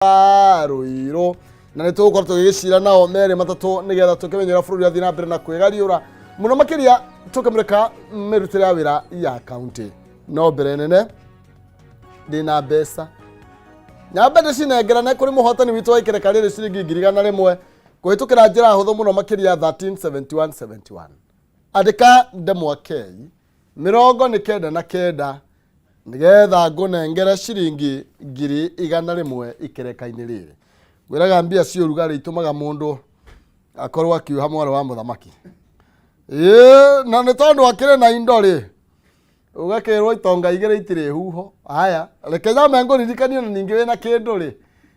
Ruiru na nĩ tũgũkorwo tũgĩgĩcira nao merĩ matatũ nĩgetha tũkĩmenye ũrĩa bũrũri ũrathiĩ na mbere na kwĩgariũra mũno makĩria tũkĩmũrĩka mĩrutĩre ya wĩra ya kaunti. No mbere nene ndĩna mbeca, nyambe ndĩcinengerane kũrĩ mũhotani witũ wa ikereka rĩrĩ ciringi 100,000 kũhĩtũkĩra njĩra hũthũ mũno makĩria 137171. Andĩka ndemwa K 99 nĩgetha ngũnengere ciringi 100,000 ikereka-inĩ rĩrĩ. Ngwĩraga mbia cia ũrugarĩ itũmaga mũndũ akorwo akiuha mwarĩ wa mũthamaki. Ĩĩ, na nĩ tondũ akĩrĩ na indo rĩ, ũgakĩrwo itonga igĩrĩ itirĩ huho. Haya, reke nyambe ngũririkanie na ningĩ wĩna kĩndũ rĩ,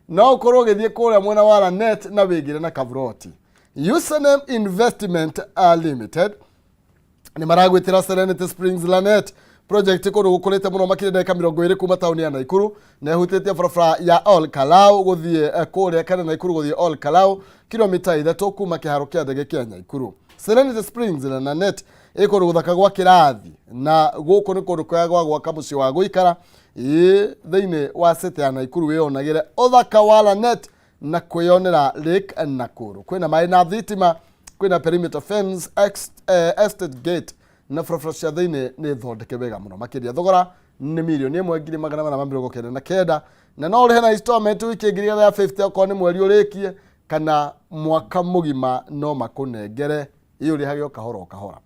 no ũkorwo ũgĩthiĩ kũrĩa mwena wa Lanet na wĩgĩre na kaburoti. Username Investment Limited nĩ maragwĩtĩra Serenity Springs Lanet project kũndũ gũkũrĩte mũno makĩria ndagĩka 20 kuma taũni ya Naikuru na ĩhutĩtie barabara ya Ol Kalou gũthiĩ kũrĩa kana Naikuru gũthiĩ Ol Kalou kilomita 3 kuma kĩharo kĩa ndege kĩa Naikuru. Serenity Springs Lanet ĩ kũndũ gũthaka gwa kĩrathi na gũkũ nĩ kũndũ kwega gwa gwaka mũciĩ wa gũikara ĩ thĩinĩ wa city ya Naikuru. Wĩyonagĩre ũthaka wa Lanet na kwĩyonera Lake Nakuru. Kwĩna maĩ na thitima, kwĩna perimeter fence, estate gate na barabara cia thĩinĩ nĩ thondeke wega mũno makĩria. Thogora nĩ 1,499,000 na no ũrĩhe na installment wiki 150 okorwo nĩ mweri ũrĩkie kana mwaka mũgima no makũnengere ĩ ũrĩhage o kahora o kahora.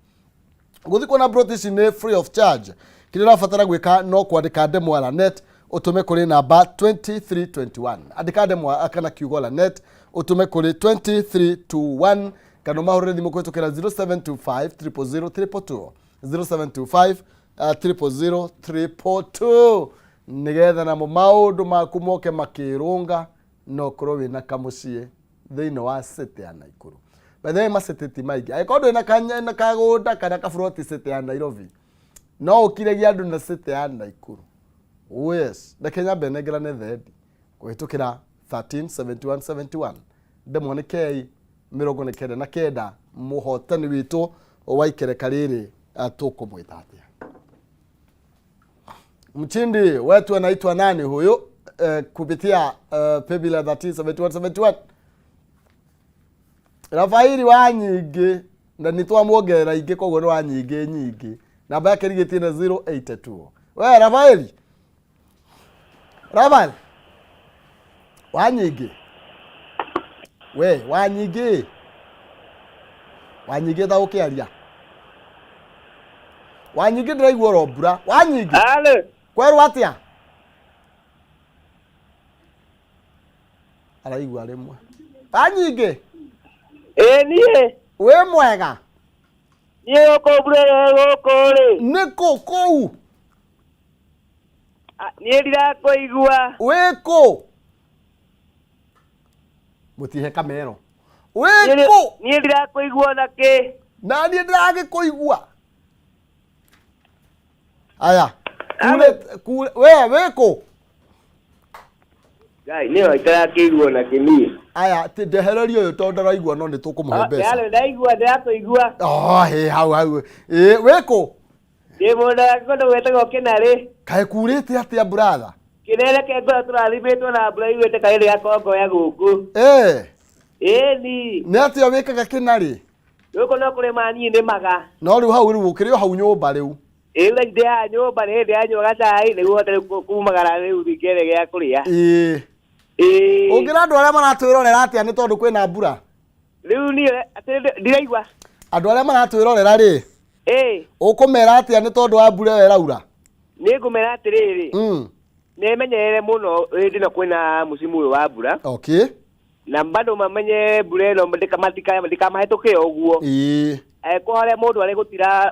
Gũthiĩ kuona plot ici nĩ free of charge. Kĩrĩa ũrabatara gwĩka no kwandĩka ndemwa Lanet ũtũme kũrĩ namba 2321. Andĩka ndemwa kana kiugo Lanet ũtũme kũrĩ 2321 kana ũmahũrĩre thimũ kũhĩtũkĩra 0725 000 222, 0725 000 222 nĩgetha namo maũndũ maku moke makĩrũnga na ũkorwo wĩna kamũciĩ thĩinĩ wa city ya Naikuru. By the way, macity ti maingĩ. Angĩkorwo ndũrĩ na kagũnda kana kaburoti city ya Nairobi, no ũkiregie andũ na city ya Naikuru. Oh yes, reke nyambe nengerane thendi kũhĩtũkĩra 137171 ndemwa nĩ K 99. Mũhotani witũ wa ikereka rĩrĩ tũkũmwĩta atĩa? Mshindi wetu anaitwa nani huyu? Kupitia paybill ya 137171 Rafaili wa nyingĩ na nĩ twamuongerera ingĩ koguo nĩ wa nyingĩ nyingĩ. Namba yake ĩrigĩtie na 082. We Rafaeli, Rafael wa nyingĩ, we wa nyingĩ, wa nyingĩ ta ũkĩaria wa nyingĩ ndĩraigua oro mbura wa nyingĩ. Ale, Kwerwo atĩa araigua rĩmwe wa nyingĩ. Ĩ niĩ, Wĩ mwega? Niĩ gũkũ mbura ĩyo gũkũ rĩ. Nĩ kũ kũu? Ah, niĩ ndirakũigua. Wĩ kũ? Mũtihe kamero wĩ Niĩ kũ? Niĩ ndirakũigua ona kĩ. Na niĩ ndĩragĩkũigua aya Alo. kure kure we wĩ kũ? Ngai, nĩyo itarakĩigua ona kĩ niĩ. Aya ndehereria ũyũ tondũ ndaraigua no nĩ tũkũmũhe mbeca. Alo, ndaigua, ndĩrakũigua. Oh, he hau hau ĩ wĩ kũ? Ndĩ mũndũ wa kũndũ gwĩtagwo Kĩnarĩ. Kaĩ kurĩte atĩa, brother? Kĩnene ngoro tũrathimĩtwo na mbura yurĩte karĩrĩ gakongoya gũkũ. Ĩni. Nĩ atĩa wĩkaga Kĩnarĩ? Gũkũ no kũrĩma niĩ nĩmaga. No rĩu hau rĩu ũkĩrĩ o hau nyũmba rĩu? Ĩĩ, rĩu ndĩ haha nyũmba nĩ hĩndĩ yanyua gacai nĩguo hote rĩu kumagara rĩu ngethe gĩa kũrĩa. Ĩĩ. Ũngĩra andũ arĩa maratwĩrorera atĩa nĩ tondũ kwĩna mbura? Rĩu niĩ atĩ ndiraigua. Andũ arĩa maratwĩrorera rĩ, ũkũmera atĩa nĩ tondũ wa mbura ĩyo ĩraura? Nĩ ngũmera atĩrĩrĩ, nĩmenyerere mũno hĩndĩ ĩno kwĩna mũcimu ũyũ wa mbura. Na bado mamenye mbura ĩno ndĩkamahĩtũke o ũguo. Angĩkorwo harĩa mũndũ arĩ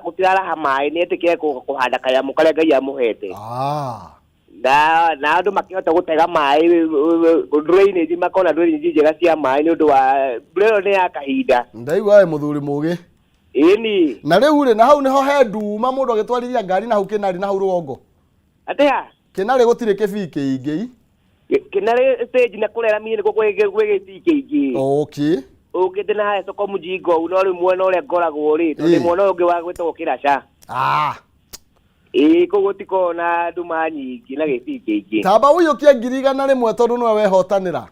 gũtiraraha maĩ, nĩ etĩkĩre kũhanda kanyamũ karĩa Ngai amũhete. Na andũ makĩhota gũtega maĩ drainage, makona drainage njega cia maĩ nĩ ũndũ wa mbura ĩno nĩ ya kahinda. Ndaigua wĩ mũthuri mũgĩ. Ĩni. Na rĩu rĩ, na hau nĩho he nduma mũndũ agĩtwarithia ngari na hau Kĩnarĩ na hau rũgongo? Atĩa? Kĩnarĩ gũtirĩ kĩbii kĩingĩ. Kĩnarĩ stage na kũrĩa rami nĩkuo kwĩ gĩtii kĩingĩ. Ũkĩte na harĩa soko mjinga ũũ, no rĩu mwena ũrĩa ngoragwo rĩ, tondũ mwena ũyũ ũngĩ wa gwĩtagwo Kĩraca. Ĩĩ, kũu gũtikoragwo na nduma nyingĩ na gĩbii kĩingĩ. Tamba ũiyũkie 100,000 tondũ nĩwe wehotanĩra.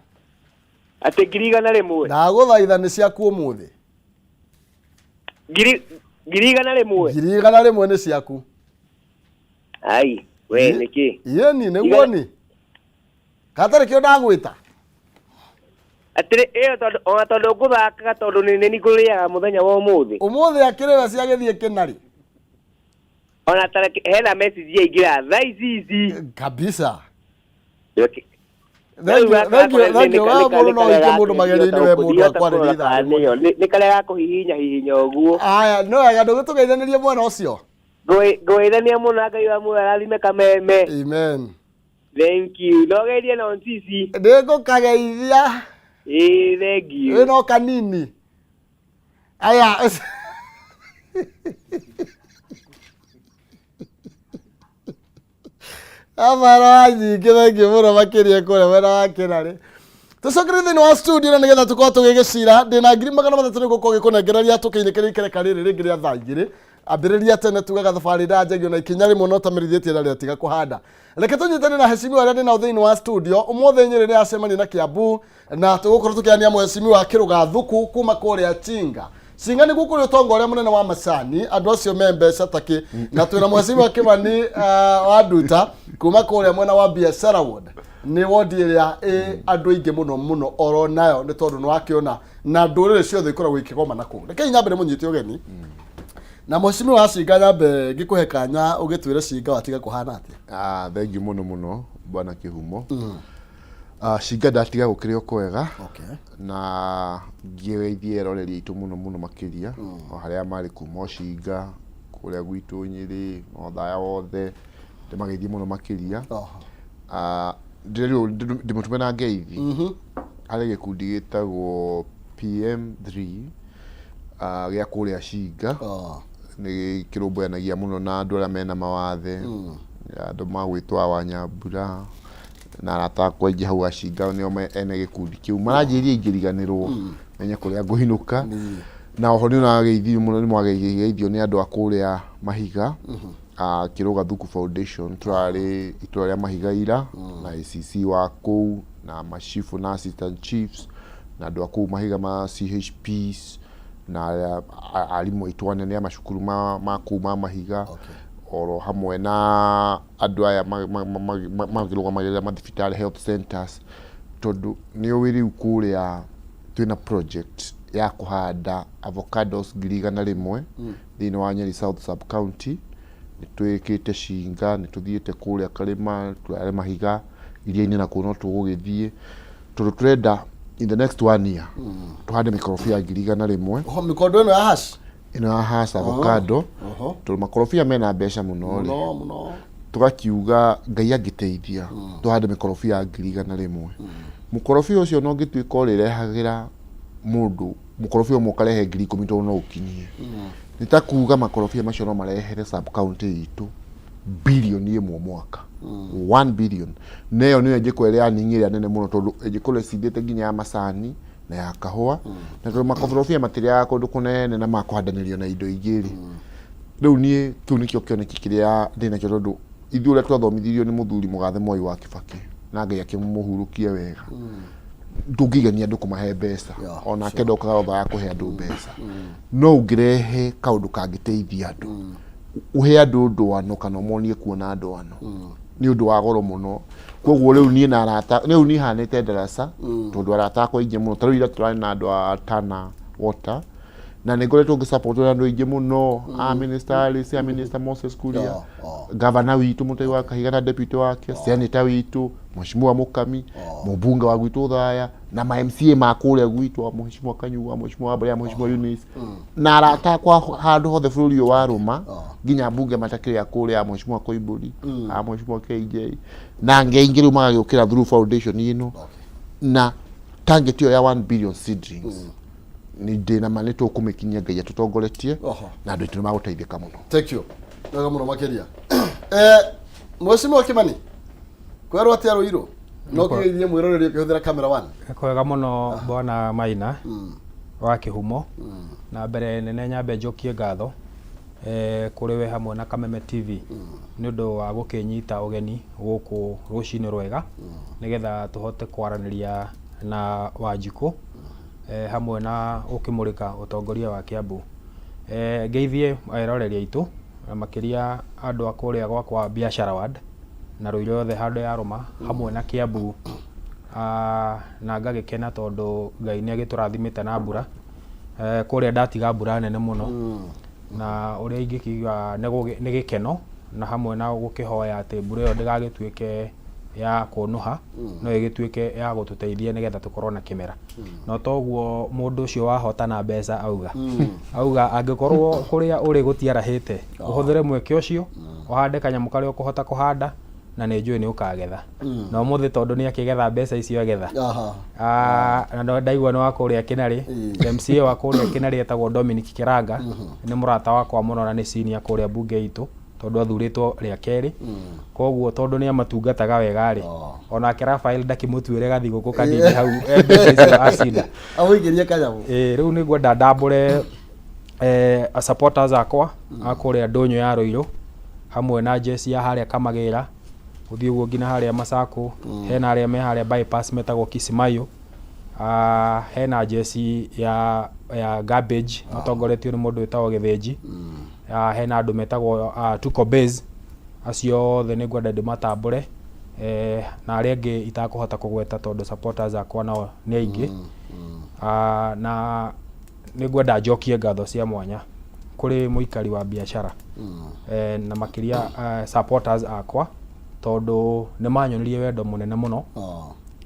Atĩ 100,000? Ndagũthaitha, nĩ ciaku ũmũthĩ. 100,000? 100,000 nĩ ciaku. Ai, we nĩkĩ? Yeni nĩguo ni katarĩ kĩo ndagwĩta. Atĩrĩ, ĩyo tondũ ona tondũ ngũthakaga tondũ nĩ nĩ ngũrĩaga mũthenya wa ũmũthĩ. Ũmũthĩ akĩrĩra ciagĩthiĩ kĩnarĩ. Ona tareke hena message yaingĩra thaa ici ici. Kabisa. Thank you, thank you, thank you. We mũndũ no ũikie mũndũ magerio-inĩ, we mũndũ akwarĩria ithaa rĩmwe. Nĩ karĩa ga kũhihinya hihinya ũguo. Aya, no wega, ndũgĩtũgeithanĩrie mwena ũcio. Ngũgeithania mũno na Ngai wa muoyo arathime kameme. Amen. Thank you. Nogeithie na onsisi. Nĩngũkageithia. Ĩĩ, thank you. Wĩ no kanini. Aya, abara nyingĩ, thengiũ mũno makĩria kũrĩa mwena wa kĩrarĩ. Tũcokere thĩinĩ wa studio na nĩgetha tũkorwo tũgĩgĩcira. Ndĩna 300,000 nĩgũkorwo gĩkũnengereria tũkĩinĩkĩria ikereka rĩrĩ rĩngĩ rĩa thaa 2. Ambĩrĩria tene, tugaga thabarĩ ndanjagio na ikinya rĩmwe, no tamĩrithĩtie na rĩatiga kũhanda. Reke tũnyitane na heshimiwa arĩa ndĩnao thĩinĩ wa studio ũmũthĩ. Nyĩrĩ nĩ yacemania na Kiambu na tũgũkorwo tũkĩania mheshimiwa Kĩrũga Thuku kuma kũrĩa Chinga. Cinga nĩguo kũrĩ ũtonga ũrĩa mũnene wa macani, andũ acio me mbeca takĩ. Na twĩna mheshimiwa Kĩmani wa Nduta kuma kũrĩa mwena wa Biashara Ward, nĩ wondi ĩrĩa ĩ andũ aingĩ mũno mũno oro nayo, nĩ tondũ nĩ wakĩona na ndũrĩrĩ ciothe ikoragwo ikĩgomana kũu. Rekei nyambe mũnyite ũgeni na mheshimiwa wa Cinga, nyambe ngĩkũhe kanya ũgĩtwĩre Cinga watiga kũhana atĩa. Ah, thank you mũno mũno, bwana Kĩhumo. Ah, Cinga ndatiga gũkĩrĩ o kwega. Na ngĩgeithie eroreri aitũ mũno mũno makĩria o harĩa marĩ, kuma o Cinga kũrĩa gwitũ Nyĩrĩ, Othaya wothe, ndĩmageithie mũno makĩria. Ah, ndĩrerirwo ndĩmũtũme na ngeithi harĩ gĩkundi gĩtagwo PM3, ah, gĩa kũrĩa Cinga. Nĩ kĩrũmbũyanagia mũno na andũ arĩa mena mawathe, andũ magwĩtwo Wanyambura na arata akwa aingĩ hau Acinga nĩo ene gĩkundi kĩu. Maranjĩrire ingĩriganĩrwo menye kũrĩa ngũinũka. Na oho nĩ ũrageithio mũno, nĩ mwageithio nĩ andũ a kũrĩa Mahiga, ah, Kĩrũga Thuku Foundation. Tũrarĩ itũra rĩa Mahiga ira na ACC wa kũu na macibũ na assistant chiefs na andũ a kũu Mahiga ma CHPs na arimũ aitũ anene a macukuru ma kũu ma Mahiga, oro hamwe na andũ aya makĩrũgamagĩrĩra mathibitarĩ, health centers, tondũ nĩ ũĩ rĩu kũrĩa twĩna project ya kũhanda avocados 100,000 thĩinĩ wa Nyeri South Sub County. Nĩ twĩkĩte Cinga, nĩ tũthiĩte kũrĩa Karĩma, tũrarĩ Mahiga iria-inĩ, na kũu no tũgũgĩthiĩ tondũ tũrenda in the next one year tũhande mĩkorobia 100,000. Oho, mĩkondo ĩno ya hash. Ĩno ya Hass avocado. Tondũ makorobia mena mbeca mũno rĩ, mũno mũno. Tũgakiuga Ngai angĩteithia tũhande mĩkorobia 100,000. Mũkorobia ũcio no ũngĩtuĩka ũrĩrehagĩra mũndũ mũkorobia ũmwe ũkarehe 10,000, tondũ no ũkinyie, nĩ ta kuga makorobia macio no marehere sub county itũ 1 billion mwaka, 1 billion. Na ĩyo nĩyo ĩngĩkorwo ĩrĩ earning ĩrĩa nene mũno, tondũ ĩngĩkorwo ĩcindĩte nginya ya macani na ya kahũa. Na tondũ makorobia matirĩaga kũndũ kũnene na makũhandanĩrio na indo ingĩ rĩ, rĩu niĩ kĩu nĩkĩo kĩoneki kĩrĩa ndĩnakĩo, tondũ ithuĩ ũrĩa twathomithirio nĩ mũthuri mũgathe Mwai wa Kibaki, na Ngai akĩmũhurũkie wega, ndũngĩigania andũ kũmahe mbeca. Onake ndokaga otha ya kũhe andũ mbeca, no ũngĩrehe kaũndũ kangĩteithia andũ, ũhe andũ ndwano kana ũmonie kuona ndwano, nĩ ũndũ wa goro mũno. Koguo rĩu niĩ na arata, rĩu niĩ hanĩte ndaraca, tondũ arata akwa aingĩ mũno, ta rĩu ira tũrarĩ na andũ a Tana Water, na nĩ ngoretwo ngĩsupport nĩ andũ aingĩ mũno, a Minister Alice, a Minister Moses Kuria, gavana witũ Mũtai wa Kahiga na deputy wake, senator witũ Mheshimiwa Mukami, mũmbunge wa gwitũ Thaya, na ma MCA ma kũrĩa gwitũ, wa Mheshimiwa Kanyua, Mheshimiwa Wambaya, Mheshimiwa Eunice, na arata akwa handũ hothe bũrũri ũyũ wa rũma, nginya mbunge matakĩrĩ a kũrĩa, Mheshimiwa Koimbũri, a Mheshimiwa KJ na angĩ aingĩ, rĩu magagĩũkĩra through foundation ĩno na target ĩyo ya 1 billion seedlings. Nĩ ndĩ na ma nĩ tũkũmĩkinyia, Ngai atũtongoretie, na andũ aitũ nĩ magũteithĩka mũno. Thank you, wega mũno makĩria. Mheshimiwa Kimani, kwerwo atĩa Ruiru? No kĩgeithie mwĩroreri ũkĩhũthĩra camera one. Kwega mũno, bwana Maina wa Kĩhumo. Na mbere nene nyambe njokie ngatho Kũrĩ we hamwe na Kameme TV nĩ ũndũ wa gũkĩnyita ũgeni gũkũ rũcinĩ rwega nĩgetha tũhote kwaranĩria na Wanjikũ hamwe na gũkĩmũrĩka ũtongoria wa Kiambu. Ngeithie eroreri aitũ na makĩria andũ a kũrĩa gwakwa Biashara Ward na Ruiru yothe handũ yarũma hamwe na Kiambu, na ngagĩkena tondũ Ngai nĩ agĩtũrathimĩte na mbura. Kũrĩa ndatiga mbura nene mũno na ũrĩa ingĩkiuga nĩ gĩkeno na hamwe na gũkĩhoya atĩ mbura ĩyo ndĩgagĩtuĩke ya kũnũha, no ĩgĩtuĩke ya gũtũteithia nĩgetha tũkorwo na kĩmera. No toguo mũndũ ũcio wahotana mbeca auga auga angĩkorwo kũrĩa ũrĩ gũtiarahĩte, ũhũthĩre mweke ũcio ũhande kanyamũ karĩa ũkũhota kũhanda na nĩ njũĩ nĩ ũkagetha. Na ũmũthĩ tondũ nĩ akĩgetha mbeca icio agetha. Na ndaigua nĩ wa kũrĩa Kĩnarĩ. MCA wa kũrĩa Kĩnarĩ etagwo Dominic Kĩranga, nĩ mũrata wakwa mũno na nĩ senior kũrĩa mbunge itũ tondũ athurĩtwo rĩa kerĩ. Koguo tondũ nĩ amatungataga wega rĩ, onake Raphael ndakĩmũtuĩre gathigũkũ kanini hau mbeca icio acinda. Amũikĩrie kanyamũ. Ĩĩ, rĩu nĩ ngwenda ndambũre supporters akwa a kũrĩa ndũnyũ ya Ruiru hamwe na jeshi ya harĩa Kamagĩra gũthiĩ ũguo nginya harĩa Masako, hena arĩa me harĩa bypass metagwo Kisimayo, hena jeshi ya garbage matongoretio nĩ mũndũ wĩtagwo Gĩthĩnji, hena andũ metagwo Tuko Base, acio othe nĩ ngwenda ndĩmatambũre, na arĩa angĩ itakũhota kũgweta tondũ supporters akwa nao nĩ aingĩ. Na nĩ ngwenda njokie ngatho cia mwanya kũrĩ mũikari wa biacara na makĩria supporters akwa tondũ nĩ manyonirie wendo mũnene mũno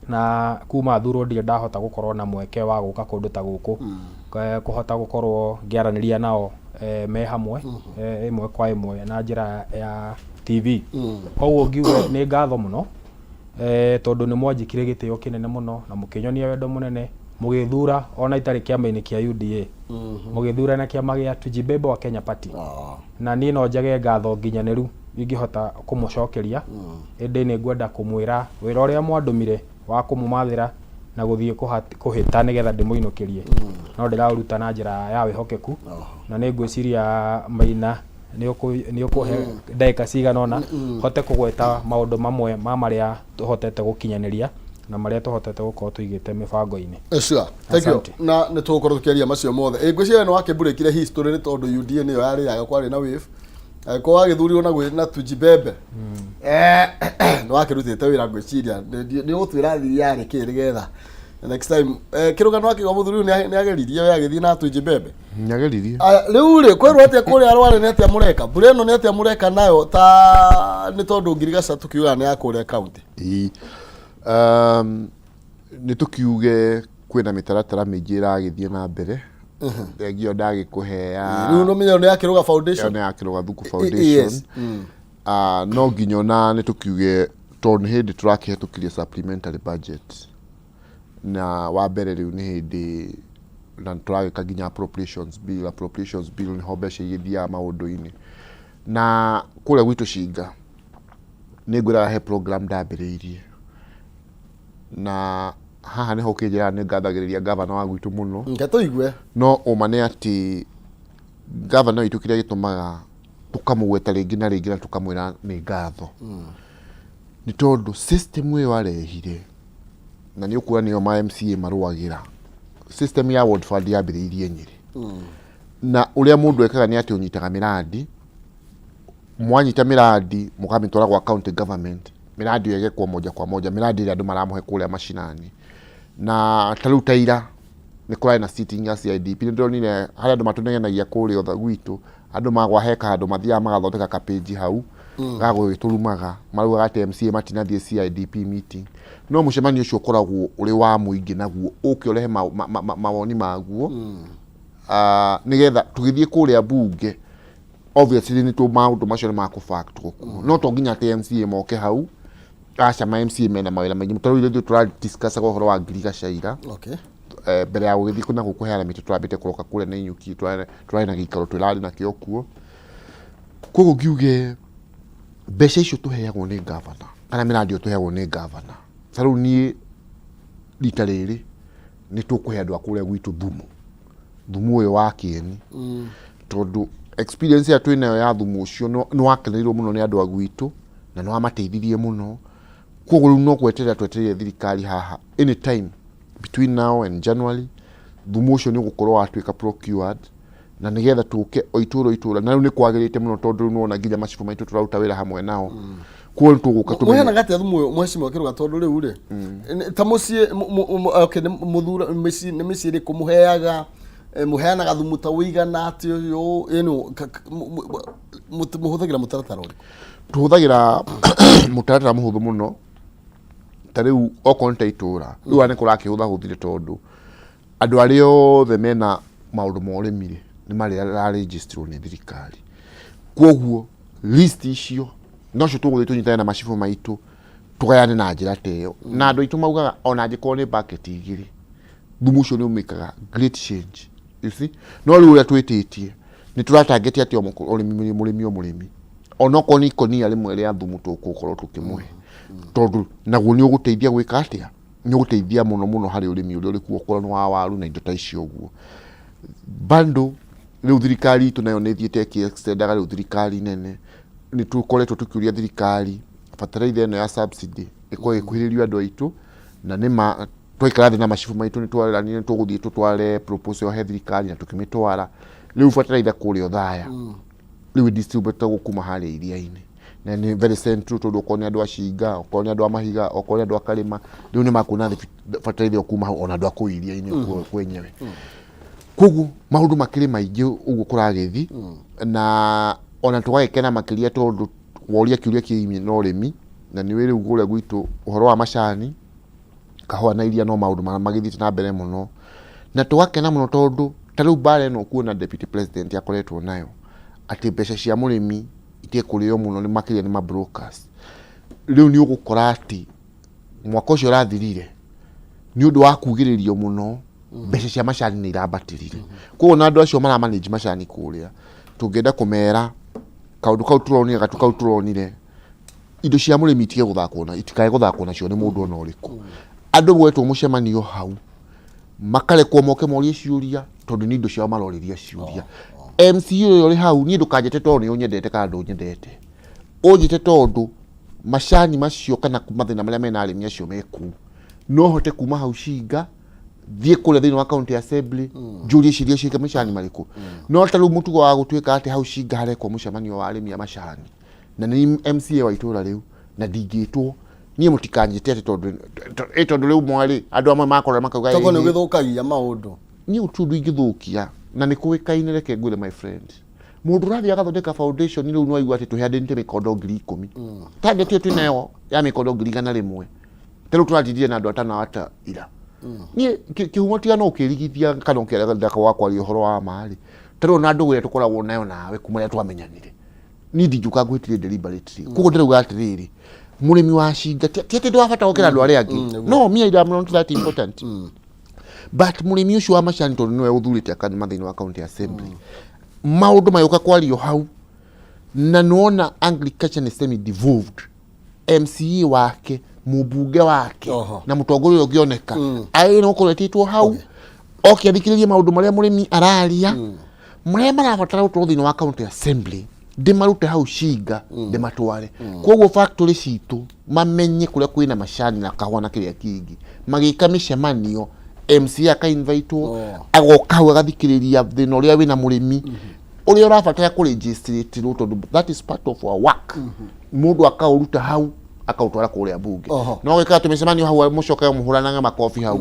na kuma thurwo ndirĩ ndahota gũkorwo na mweke wa gũka kũndũ ta gũkũ, kũhota gũkorwo ngĩaranĩria nao me hamwe ĩmwe kwa ĩmwe na njĩra ya TV. Koguo ngiuge nĩ ngatho mũno tondũ nĩ mwanjĩkire gĩtĩo kĩnene mũno na mũkĩnyonia wendo mũnene mũgĩthura ona itarĩ kĩama-inĩ kĩa UDA, mũgĩthura na kĩama gĩa Tujibebe wa Kenya Party. Na niĩ no njage ngatho nginyanĩru ingĩhota kũmũcokeria, ĩndĩ nĩ ngwenda kũmwĩra wĩra ũrĩa mwandũmire wa kũmũmathĩra na gũthiĩ kũhĩta nĩgetha ndĩmũinũkĩrie no ndĩraũruta na njĩra ya wĩhokeku, na nĩ ngwĩciria Maina nĩ ũkũhe ndagĩka cigana ũna hote kũgweta maũndũ mamwe ma marĩa tũhotete gũkinyanĩria na marĩa tũhotete gũkorwo tũigĩte mĩbango-inĩ. Sure. Thank you. Asante. Na nĩ tũgũkorwo tũkĩaria macio mothe. Ngwĩciria nĩ wakĩmburĩkire history nĩ tondũ UDA nĩyo yarĩaga kwarĩ na wave. Angĩkorwo wagĩthurirwo na gwĩ na Tujibebe. Nĩ wakĩrutĩte wĩra ngwĩciria. Nĩ ũgũtwĩra thiri yarĩ kĩ nĩgetha next time kĩrũgano akĩgwa mũthuri ũyũ nĩ ageririe we agĩthiĩ na Tujibebe. Nĩageririe. Aya, rĩu rĩ kwĩrwo atĩa kũrĩa Rware nĩ atĩa mũreka mbura ĩno nĩ atĩa mũreka nayo ta nĩ tondũ ngirigaca tũkiugaga nĩ ya kũrĩa county? Ĩĩ. Nĩ tũkiuge kwĩna mĩtaratara mĩingĩ ĩragĩthiĩ na mbere. Thengio ndagĩkũhe ya Rĩu nĩ nĩ ya Kĩrũga Foundation. Nĩ ya Kĩrũga Thuku Foundation. No nginya ona nĩ tũkiuge tondũ nĩ hĩndĩ tũrakĩhetũkirie supplementary budget. Na wa mbere rĩu nĩ hĩndĩ na tũragĩka nginya appropriations bill. Appropriations bill nĩho mbeca igĩthiaga maũndũ-inĩ. Na kũrĩa gwitũ Cinga nĩ ngwĩraga he program ndambĩrĩirie. Na haha nĩho ũkĩnjĩraga nĩ ngathagĩrĩria gavana wa gwitũ mũno. Reke tũigue. No ũma nĩ atĩ gavana witũ kĩrĩa gĩtũmaga tũkamũgweta rĩngĩ na rĩngĩ na tũkamwĩra nĩ ngatho nĩ tondũ system ĩyo arehire, na nĩ ũkuona nĩyo ma MCA marũagĩra. System ya ward fund yambĩrĩirie Nyĩrĩ, na ũrĩa mũndũ ekaga nĩ atĩ ũnyitaga mĩrandi, mwanyita mĩrandi mũkamĩtwara gwa county government, mĩrandi ĩyo ĩgekwo moja kwa moja, mĩrandi ĩrĩa andũ maramũhe kũrĩa macinani. Na ta rĩu ta ira nĩ kũrarĩ na sitting ya CIDP, nĩ ndĩronire harĩa andũ matũnegenagia kũrĩa othe gwitũ, andũ magwa he handũ mathiaga magathondeka kapĩnji hau ga gũgĩtũrumaga, maraugaga atĩ MCA matinathiĩ CIDP meeting. No mũcemanio ũcio ũkoragwo ũrĩ wa mũingĩ, naguo ũke ũrehe mawoni maguo, nĩgetha tũgĩthiĩ kũrĩa mbunge, obviously nĩ tũ maũndũ macio nĩ makũbactwo kuo. No to nginya atĩ MCA moke hau, aca, ma MCA mena mawĩra maingĩ. Tarĩu ithuĩ tũra discussaga ũhoro wa ngirigaca ira. Mbere ya gũgĩthiĩ na gũkũ kũheana mĩtĩ, tũrambĩte kũroka kũrĩa na inyuki, tũrarĩ na gĩikaro twĩrarĩ nakĩo kuo. Koguo ngiuge mbeca icio tũheagwo nĩ gavana kana mĩrandi ĩyo tũheagwo nĩ gavana, ta rĩu niĩ rita rĩrĩ nĩ tũkũhe andũ a kũrĩa gwitũ thumu, thumu ũyũ wa kĩeni, tondũ Experience ĩrĩa twĩ nayo ya thumu ũcio nĩ wakenereirwo mũno nĩ andũ a gwitũ na nĩ wamateithirie mũno. Koguo rĩu no gweterera twetereire thirikari haha anytime between now and January thumu ũcio nĩ ũgũkorwo watuĩka procured na nĩgetha tũke o itũra o itũra. Na rĩu nĩ kwagĩrĩte mũno tondũ rĩu nĩwona nginya macibũ maitũ tũraruta wĩra hamwe nao. Koguo nĩ tũgũka tũmenye. Mũheanaga atĩa thumu ũyũ mheshimiwa Kĩrũga tondũ rĩu rĩ ta mũciĩ okay, nĩ mũthura mĩciĩ nĩ mĩciĩ ĩrĩkũ mũheaga mũheanaga thumu ta ũigana atĩ ũyũ ĩno mũhũthagĩra mũtaratara ũrĩkũ? Tũhũthagĩra mũtaratara mũhũthũ mũno. Ta rĩu okorwo nĩ ta itũra rĩu nĩ kũrakĩhũthahũthire tondũ andũ arĩa othe mena maũndũ ma ũrĩmi rĩ nĩ marĩrarĩnjĩstirwo nĩ thirikari. Koguo list icio nocio tũgũthiĩ tũnyitane na macibũ maitũ tũgayane na njĩra ta ĩyo. Na andũ aitũ maugaga ona angĩkorwo nĩ bucket igĩrĩ thumu ũcio nĩ ũmĩkaga great change, you see. No rĩu ũrĩa twĩtĩtie nĩ tũratangĩte atĩ o mũrĩmi mũrĩmi o mũrĩmi onokorwo nĩ ikũnia rĩmwe rĩa thumu tũgũkorwo tũkĩmũhe, tondũ naguo nĩ ũgũteithia gwĩka atĩa, nĩ ũgũteithia mũno mũno harĩ ũrĩmi ũrĩa ũrĩ kuo, okorwo nĩ wa waru na indo ta icio ũguo. Bado rĩu thirikari itũ nayo nĩ ĩthiĩte ĩkĩ extendaga rĩu thirikari nene, nĩ tũkoretwo tũkĩũria thirikari bataraitha ĩno ya subsidy ĩkorwo ĩgĩkuhĩrĩrio andũ aitũ, na nĩ ma twaikara thĩ na macibũ maitũ nĩ twaranire nĩ tũgũthiĩ tũtware proposal he thirikari na tũkĩmĩtwara. Rĩu bataraitha kũrĩa Othaya rĩu ĩdistributagwo kuma harĩa iria-inĩ na nĩ very central, tondũ okorwo nĩ andũ a Cinga, okorwo nĩ andũ a Mahiga, okorwo nĩ andũ a Karĩma, rĩu nĩ makuona bataraitha ĩyo kuma hau, ona andũ a kũu iria-inĩ kwenyewe. Koguo maũndũ makĩrĩ maingĩ ũguo kũragĩthiĩ, na ona tũgagĩkena makĩria tondũ woria kĩũria kĩgiĩ na ũrĩmi, na nĩ ũĩ rĩu kũrĩa gwitũ ũhoro wa macani, kahũa na iria no maũndũ magĩthiĩte na mbere mũno. Na tũgakena mũno tondũ ta rĩu mbara ĩno ũkuona deputy president akoretwo nayo atĩ mbeca cia mũrĩmi itige kũrĩo mũno nĩ makĩria nĩ ma brokers. Rĩu nĩ ũgũkora atĩ mwaka ũcio ũrathirire nĩ ũndũ wa kugĩrĩrio mũno mbeca cia macani nĩ irambatĩrire. Koguo na andũ acio mara manage macani kũrĩa tũngĩenda kũmera kaũndũ kau tũronire, gatu kau tũronire, indo cia mũrĩmi itige gũthakwo na itikae gũthakwo nacio nĩ mũndũ ona ũrĩkũ. Andũ gwetwo mũcemanio hau makarekwo moke morie ciũria tondũ nĩ indo ciao marorĩria ciũria. MC ũyũ ũrĩ hau niĩ ndũkanjĩte tondũ nĩ ũnyendete kana ndũnyendete, ũnjĩte tondũ macani macio kana mathĩna marĩa mena arĩmi acio me kũu, no hote kuma hau Cinga thiĩ kũrĩa thĩinĩ wa county assembly njũrie ciũria ciĩke macani marĩkũ. No ta rĩu mũtugo wa gũtuĩka atĩ hau Cinga harekwo mũcemanio wa arĩmi a macani na nĩ MCA wa itũra rĩu na ndingĩtwo niĩ, mũtikanjĩte atĩ tondũ tondũ rĩu mwarĩ andũ amwe makora makauga Tondũ nĩ ũgĩthũkagia maũndũ. Niĩ gũtirĩ ũndũ ingĩthũkia na nĩ kũĩkaine. Reke ngwĩre my friend, mũndũ ũrathiĩ agathondeka foundation rĩu nĩwaigua atĩ tũheanĩte mĩkondo 10,000, target ĩyo twĩnayo ya mĩkondo 100,000, ta rĩu tũratindire na andũ atano ata ira. Niĩ kĩhumo tiga no ũkĩrigithia kana ũkĩenda wa kwaria ũhoro wa ma rĩ, ta rĩu ona ndũgũ ĩrĩa tũkoragwo nayo nawe kuma rĩrĩa twamenyanire, niĩ ndingĩũka ngwĩtire deliberately. Koguo ndĩrauga atĩrĩrĩ, mũrĩmi wa Cinga ti atĩ ndĩ wa bata gũkĩra andũ arĩa angĩ, no me I am not that important, but mũrĩmi ũcio wa macani tondũ nĩwe ũthurĩte akanyuma thĩinĩ wa county assembly, maũndũ magĩũka kwario hau na nĩwona agriculture nĩ semi devolved, MCA wake, mũmbunge wake na mũtongoria ũrĩa ũngĩoneka agĩrĩire nĩ gũkorwo etĩtwo hau oke athikĩrĩrie maũndũ marĩa mũrĩmi araria, marĩa marabatara gũtwarwo thĩinĩ wa county assembly, ndĩmarute hau Cinga ndĩmatware. Koguo factory citũ mamenye kũrĩa kwĩna macani na kahũa na kĩrĩa kĩngĩ, magĩka mĩcemanio MCA akainvitwo, agoka hau agathikĩrĩria thĩna ũrĩa wĩna mũrĩmi ũrĩa ũrabatara kũregistratirwo, tondũ that is part of our work. Mũndũ akaũruta hau akaũtwara kũrĩa mbunge. No gwĩkaga tũmĩcemanio hau mũcoke mũhũranage makobi hau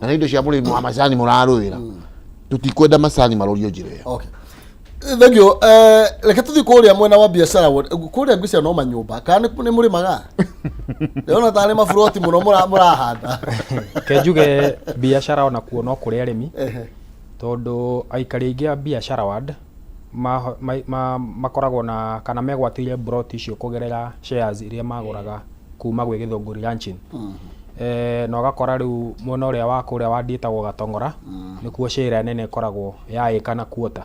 na nĩ indo cia mũrĩmi wa macani mũrarũĩra. Tũtikwenda macani marorio njĩra ĩyo. Okay. Thank you. Reke tũthiĩ kũrĩa mwena wa biacara kũrĩa ngwĩciria no manyũmba kana nĩ mũrĩmaga? Ndĩrona tarĩ maburoti mũno mũrahanda. Ke njuge biacara ona kuo no kũrĩ arĩmi, tondũ aikari aingĩ a biacara ward makoragwo na kana megwatĩire plot icio kũgerera shares iria magũraga kuma gwĩ Gĩthũngũri Ranching. Na ũgakora rĩu mwena ũrĩa wa kũrĩa ward ĩtagwo Gatong'ora nĩkuo share ĩrĩa nene ĩkoragwo ya ĩka na quarter.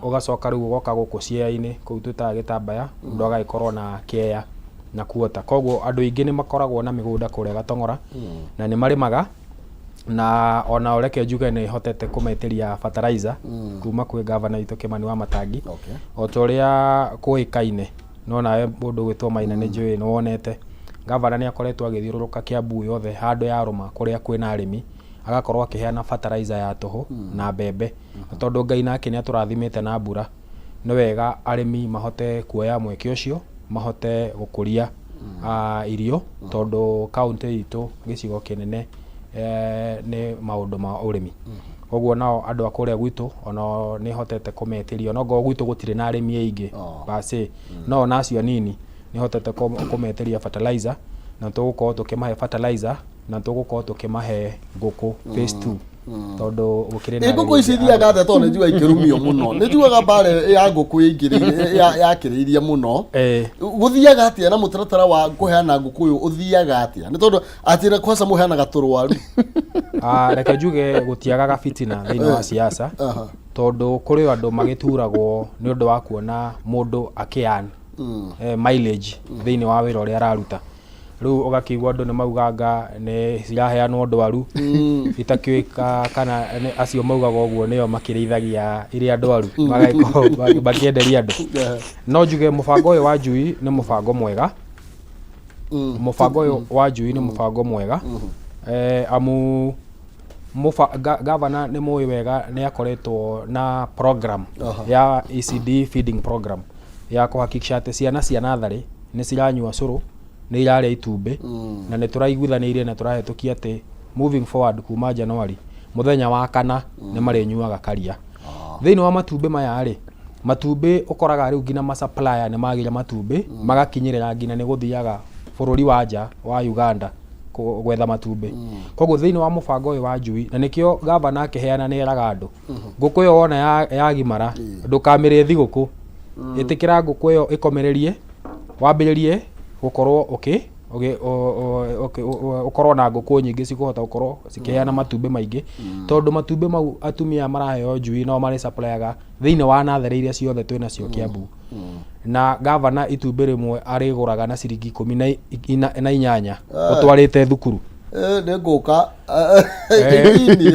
Ũgacoka rĩu ũgoka gũkũ Siaya-inĩ kũu twĩtaga Gĩtambaya, mũndũ agagĩkorwo na kĩea na quarter. Koguo andũ aingĩ nĩ makoragwo na mĩgũnda kũrĩa Gatong'ora na nĩ marĩmaga. Na ona reke njuge nĩ hotete kũmetĩria fertilizer kuma kwĩ gavana witũ Kĩmani wa Matangi. O ta ũrĩa kũĩkaine, no nawe mũndũ ũgwĩtwo Maina nĩ njũĩ nĩ wonete gavana nĩ akoretwo agĩthiũrũrũka Kiambu yothe handũ ya rũma kũrĩa kwĩna arĩmi, agakorwo akĩheana fertilizer ya tũhũ na mbembe. Na tondũ Ngai nake nĩ atũrathimĩte na mbura, nĩ wega arĩmi mahote kuoya mweke ũcio mahote gũkũria irio, tondũ kaũntĩ itũ gĩcigo kĩnene nĩ maũndũ ma ũrĩmi. Koguo nao andũ a kũrĩa gwitũ onao nĩ hotete kũmetĩria, onokorwo gwitũ gũtirĩ na arĩmi aingĩ per se, no ona acio anini nĩ hotete kũmetĩria fertilizer, na tũgũkorwo tũkĩmahe fertilizer na tũgũkorwo tũkĩmahe ngũkũ phase 2, tondũ gũkĩrĩ na Ĩ ngũkũ ici ithiaga atĩa? Tondũ nĩ njugaga ikĩrumio mũno, nĩ njugaga mbara ya ngũkũ yakĩrĩirie mũno. Gũthiaga atĩa na mũtaratara wa kũheana ngũkũ ũyũ ũthiaga atĩa? Nĩ tondũ atĩ na kwaca mũheanaga tũrwaru. Ah, reke njuge gũtiagaga fitina thĩinĩ wa siasa, tondũ kũrĩ o andũ magĩturagwo nĩ ũndũ wa kuona mũndũ akĩ earn mileage thĩinĩ wa wĩra ũrĩa araruta. Rĩu ũgakĩigua andũ nĩ mauganga nĩ ciraheanwo ndwaru itakĩũĩka kana nĩ acio maugaga ũguo nĩo makĩrĩithagia iria ndwaru magagĩkorwo makĩenderia andũ. No njuge mũbango ũyũ wa njui nĩ mũbango mwega. Mũbango ũyũ wa njui nĩ mũbango mwega, amu gavana nĩ mũĩ wega nĩ akoretwo na program ya ECD feeding program ya kũhakikisha atĩ ciana cia natharĩ nĩ ciranyua cũrũ, nĩ irarĩa itumbĩ, na nĩ tũraiguithanĩirie na tũrahĩtũkia atĩ moving forward kuma January mũthenya wa kana nĩ marĩnyuaga karia. Thĩinĩ wa matumbĩ maya rĩ, matumbĩ ũkoraga rĩu nginya ma supplier nĩ magĩire matumbĩ, magakinyĩrĩra nginya nĩ gũthiaga bũrũri wa nja wa Uganda gwetha matumbĩ. Koguo thĩinĩ wa mũbango ũyũ wa njui, na nĩkĩo gavana akĩheana nĩ eraga andũ, ngũkũ ĩyo wona yagimara ndũkamĩrĩe thigũkũ, ĩtĩkĩra ngũkũ ĩyo ĩkomererie, wambĩrĩrie gũkorwo ũkorwo na ngũkũ nyingĩ cikũhota gũkorwo cikĩheana matumbĩ maingĩ, tondũ matumbĩ mau atumia maraheo njui no marĩ supplyaga thĩinĩ wa natharĩ iria ciothe twĩ nacio Kiambu. Na gavana itumbĩ rĩmwe arĩgũraga na ciringi ikũmi na inyanya ũtwarĩte thukuru. Nĩ ngũka.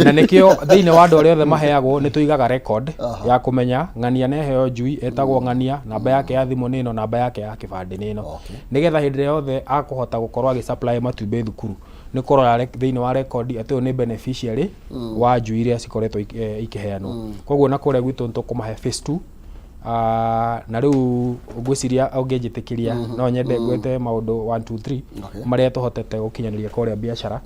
Na nĩkĩo thĩinĩ wa andũ arĩa othe maheagwo nĩ tũigaga record ya kũmenya ng'ania neheo njui etagwo ng'ania, namba yake ya thimũ nĩ ĩno, namba yake ya kĩbandĩ nĩ ĩno, nĩgetha hĩndĩ ĩrĩa yothe akũhota gũkorwo agĩ supply matumbĩ thukuru nĩ kũrora thĩinĩ wa record atĩ ũyũ nĩ beneficiary wa njui iria cikoretwo ikĩheanwo. Koguo na kũrĩa gwitũ nĩ tũkũmahe phase 2. Na rĩu ngwĩciria ũngĩnjĩtĩkĩria no nyende ngwete maũndũ 1 2 3 marĩa tũhotete gũkinyanĩria kũrĩa biacara.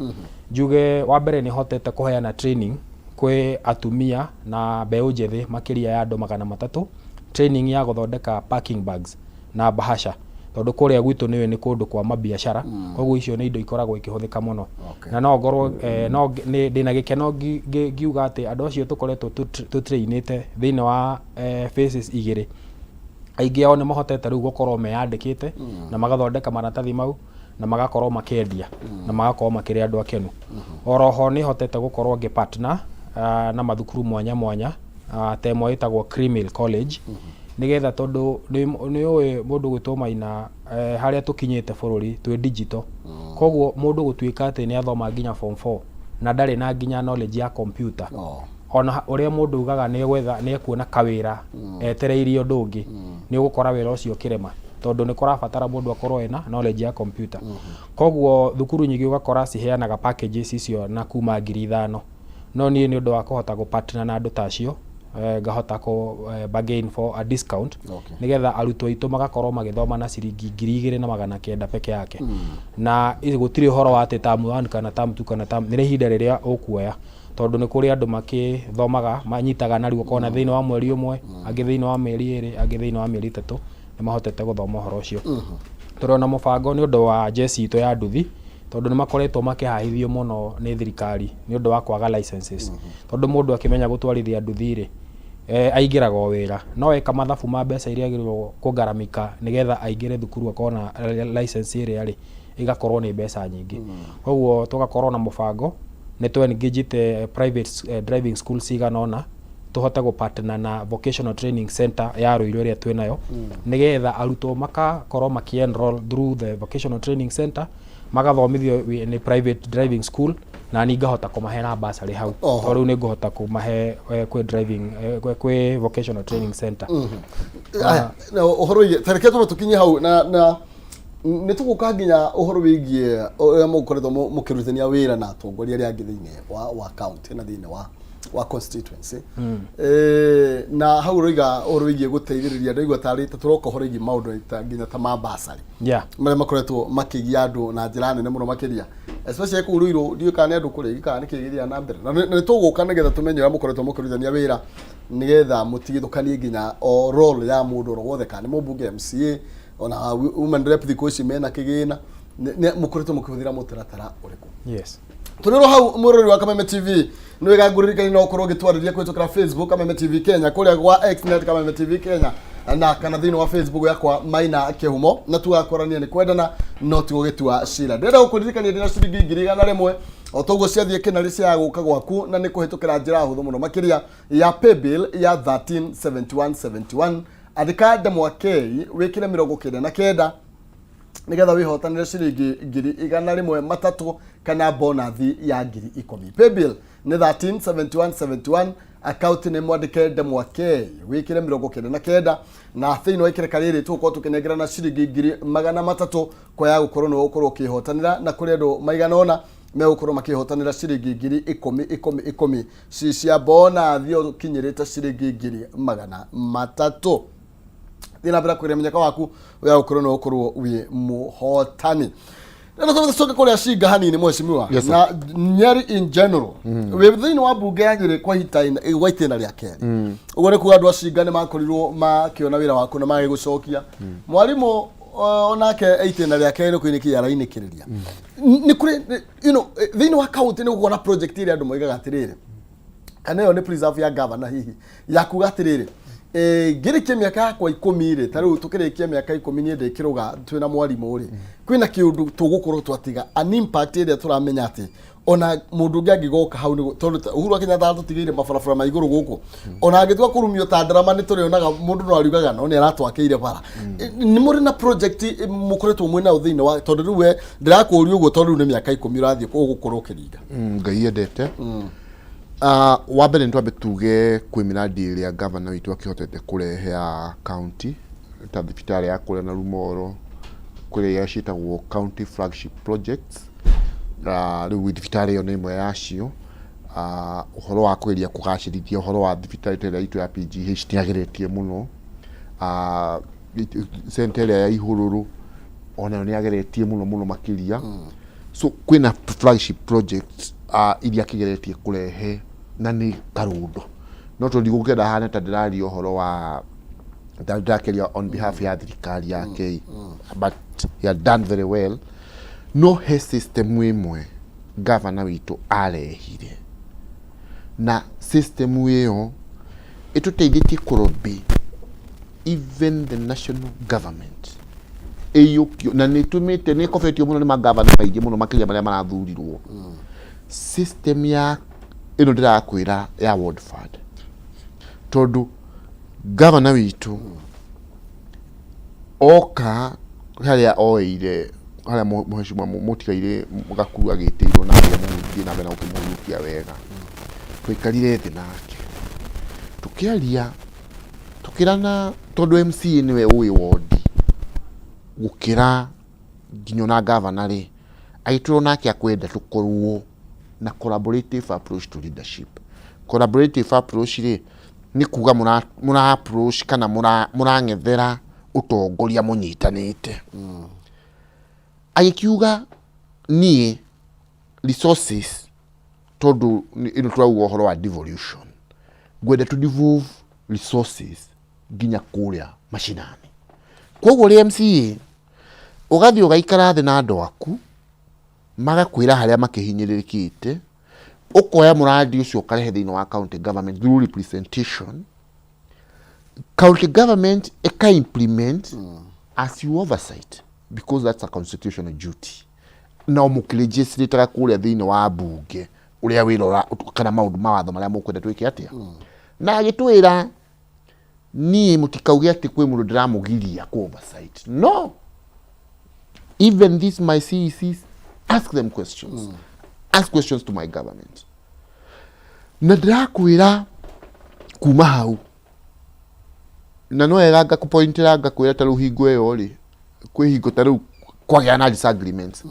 Njuge wa mbere nĩ hotete kũheana training kwĩ atumia na mbeũ njĩthĩ makĩria ya andũ 300, training ya gũthondeka parking bags na bahasha, tondũ kũrĩa gwitũ nĩũĩ nĩ kũndũ kwa mabiacara, koguo icio nĩ indo ikoragwo ikĩhũthĩka mũno. Na no ngorwo no ndĩna gĩkeno ngiuga atĩ andũ acio tũkoretwo tũtrainĩte thĩinĩ wa phases igĩrĩ, aingĩ ao nĩ mahotete rĩu gũkorwo meyandĩkĩte na magathondeka maratathi mau na magakorwo makĩendia na magakorwo makĩrĩ andũ akenu. Oroho nĩ hotete gũkorwo ngĩ partner na mathukuru mwanya mwanya, ta ĩmwe ĩtagwo Creamill College, nĩgetha tondũ nĩ ũĩ mũndũ gwĩtwo Maina, harĩa tũkinyĩte bũrũri twĩ digital, koguo mũndũ gũtuĩka atĩ nĩ athoma nginya form 4 na ndarĩ na nginya knowledge ya computer, ona ũrĩa mũndũ ugaga nĩ gwetha nĩ ekuona kawĩra etereirie ũndũ ũngĩ, nĩ ũgũkora wĩra ũcio ũkĩrema tondũ nĩ kũrabatara mũndũ akorwo ena knowledge ya computer. Koguo thukuru nyingĩ ũgakora ciheanaga packages icio na kuma 5,000, no niĩ nĩ ũndũ wa kũhota gũ partner na andũ ta acio, ngahota kũ bargain for a discount nĩgetha arutwo aitũ magakorwo magĩthoma na ciringi 2,900 peke yake. Na gũtirĩ ũhoro wa atĩ term 1 kana term 2 kana term, nĩ ihinda rĩrĩa ũkuoya, tondũ nĩ kũrĩ andũ makĩthomaga manyitaga narua ũkona thĩinĩ wa mweri ũmwe, angĩ thĩinĩ wa mĩeri 2, angĩ thĩinĩ wa mĩeri 3 nĩ mahotete gũthoma ũhoro ũcio. Tũrĩ ona mũbango nĩ ũndũ wa jeci itũ ya nduthi, tondũ nĩ makoretwo makĩhahithio mũno nĩ thirikari nĩ ũndũ wa kwaga licenses, tondũ mũndũ akĩmenya gũtwarithia nduthi rĩ, aingĩraga o wĩra, no eka mathabu ma mbeca iria agĩrĩirwo kũgaramika nĩgetha aingĩre thukuru akorwo na license ĩrĩa rĩ, ĩgakorwo nĩ mbeca nyingĩ. Koguo tũgakorwo na mũbango nĩ tũ engage private driving school cigana ũna tũhote gũ partner na vocational training center ya Ruiru ĩrĩa twĩ nayo, nĩgetha arutwo makakorwo makĩ enroll through the vocational training center, magathomithio nĩ private driving school. Na ni ngahota kũmahe na bursary hau. Oho. To rĩu nĩ ngũhota kũmahe kwĩ driving kwĩ vocational training center. Aya, na ũhoro wĩgiĩ ta reke tũbe tũkinye hau na nĩ tũgũka nginya ũhoro wĩgiĩ ũrĩa mũkoretwo mũkĩrutithania wĩra na atongoria arĩa angĩ thĩinĩ wa county na thĩinĩ wa constituency. Na hau ũroiga ũhoro wĩgiĩ gũteithĩrĩria, ndaigua tarĩ ta tũroka ũhoro wĩgiĩ maũndũ ta nginya ta ma bursary marĩa makoretwo makĩgia andũ na njĩra nene mũno makĩria, especially kũu Ruiru. Ndiũĩ kana nĩ andũ kũrĩa kana nĩ kĩĩ gĩthiaga na mbere, na nĩ tũgũka nĩgetha tũmenye ũrĩa mũkoretwo mũkĩrutithania wĩra nĩgetha mũtigithũkanie nginya o role ya mũndũ oro wothe, kana nĩ mũmbunge, MCA, ona women rep thikũ ici mena kĩgĩna. Mũkoretwo mũkĩhũthĩra mũtaratara ũrĩkũ? Yes. Tũrĩ hau, mwĩrori wa Kameme TV, nĩ wega ngũririkania no ũkorwo ũgĩtwarĩria kũhĩtũkĩra Facebook Kameme TV Kenya, kũrĩa gwa Xnet Kameme TV Kenya, na kana thĩinĩ wa Facebook yakwa Maina Kĩhumo, na tugakwarania nĩ kwendana no ti gũgĩtua cira. Ndĩrenda gũkũririkania ndĩna ciringi 100,000 o toguo ciathiĩ kĩnarĩ cia gũka gwaku, na nĩ kũhĩtũkĩra njĩra hũthũ mũno makĩria ya paybill ya 137171. Andĩka ndemwa K, wĩkĩre 99 nigetha wĩhotanĩre ciringi 100,000 matatũ kana bonathi ya 10,000. Paybill nĩ 137171, account nĩ mwandĩke ndemwa K, wĩkĩre 99, na thĩinĩ wa ikereka rĩrĩ tũgũkorwo tũkĩnengerana ciringi 300,000 kwa ya gũkorwo nĩ ũgũkorwo ũkĩhotanĩra, na kũrĩ andũ maigana ũna megũkorwo makĩhotanĩra ciringi 10,000 ikũmi ikũmi ci cia bonathi ũkinyĩrĩte ciringi 300,000. Thiĩ na mbere kũgeria mũnyaka waku ya gũkorwo nĩ ũgũkorwo wĩ mũhotani. Na tũcoke kũrĩa Cinga hanini, mheshimiwa. Yes, sir. Na Nyeri in general, wĩ thĩinĩ wa mbunge ya Nyeri kwa ihinda gwa itĩna rĩa kerĩ. Ũguo nĩ kuga andũ a Cinga nĩ makorirwo makĩona wĩra waku na magĩgũcokia. Mwarimũ onake e itĩna rĩa kerĩ kũinĩ kĩ arainĩkĩrĩria. Nĩ kũrĩ thĩinĩ wa county nĩ gũkorwo na project ĩrĩa andũ moigaga atĩrĩrĩ, kana ĩyo nĩ preserve ya governor hihi ya kuga atĩrĩrĩ, ngĩrĩkia mĩaka yakwa 10 rĩ, ta rĩu tũkĩrĩkia mĩaka 10 niĩ ndĩkĩrũga twĩna mwarimũ rĩ, kwĩna kĩũndũ tũgũkorwo twatiga an impact ĩrĩa tũramenya atĩ ona mũndũ ũngĩ angĩgoka hau tondũ Uhuru wa Kenyatta atũtigĩire mabarabara ma igũrũ gũkũ, ona angĩtua kũrumio ta ndarama nĩ tũrĩonaga mũndũ no ariugaga no nĩ aratwakĩire bara. Nĩ mũrĩ na project mũkoretwo mwĩ nayo thĩinĩ wa, tondũ rĩu we ndĩrakũũria ũguo tondũ rĩu nĩ mĩaka 10 ũrathiĩ ũgũkorwo ũkĩringa? Ngai endete. Wa mbere nĩ twambe tuge kwĩ mĩradi ĩrĩa gavana witũ akĩhotete kũrehe ya county, ta thibitarĩ ya kũrĩa na Rumoro, kũrĩa iria ciĩtagwo county flagship projects. Rĩu thibitarĩ ĩyo nĩ ĩmwe yacio. Ũhoro wa kũgeria kũgacĩrithia ũhoro wa thibitarĩ ta ĩrĩa itũ ya PGH nĩ ageretie mũno. Center ĩrĩa ya Ihũrũrũ onayo nĩ ageretie mũno mũno makĩria. So kwĩna flagship projects iria akĩgeretie kũrehe na nĩ karũndo, no tondũ ndigũkĩenda hane ta ndĩraria ũhoro wa ta ndĩrakĩaria on behalf ya thirikari yake, but he had done very well. No he system ĩmwe gavana witũ arehire, na system ĩyo ĩtũteithĩtie kũrobĩ even the national government ĩiyũkio, na nĩ ĩtũmĩte nĩ ĩkobetio mũno nĩ magavana maingĩ mũno makĩria marĩa marathurirwo. System ya ĩno ndĩrakwĩra ya ward fund, tondũ gavana witũ oka harĩa oeire harĩa mũhecimwa mũtigairĩ Gakuru agĩtĩirwo na harĩa mũhunjie na mbere na gũkĩmũhurũkia wega, twaikarire thĩ nake tũkĩaria, tũkĩrana, tondũ MCA nĩwe ũĩ wondi gũkĩra nginya ona gavana rĩ, agĩtwĩra onake akwenda tũkorwo na collaborative approach to leadership. Collaborative approach rĩ, nĩ kuga mũra approach kana mũrang'ethera ũtongoria mũnyitanĩte. Agĩkiuga niĩ resources, tondũ ĩno tũrauga ũhoro wa devolution, ngwenda to devolve resources nginya kũrĩa macinani. Koguo ũrĩ MCA ũgathiĩ ũgaikara thĩ na andũ aku, magakwĩra harĩa makĩhinyĩrĩrĩkĩte, ũkoya mũrandi ũcio ũkarehe thĩinĩ wa county government through representation, county government ĩka implement as you oversight, because that's a constitutional duty, na mũkĩlegislataga kũrĩa thĩinĩ wa mbunge ũrĩa wĩra kana maũndũ mawatho marĩa mũkwenda twĩke atĩa. Na agĩtwĩra niĩ mũtikauge atĩ kwĩ mũndũ ndĩramũgiria kũ oversight. No even this my CECs, ask them questions. Ask questions to my government. Na ndĩrakwĩra kuma hau na no wega ngakũpointĩra ngakwĩra ta rĩu hingo ĩyo rĩ kwĩ hingo ta rĩu kwagĩa na disagreements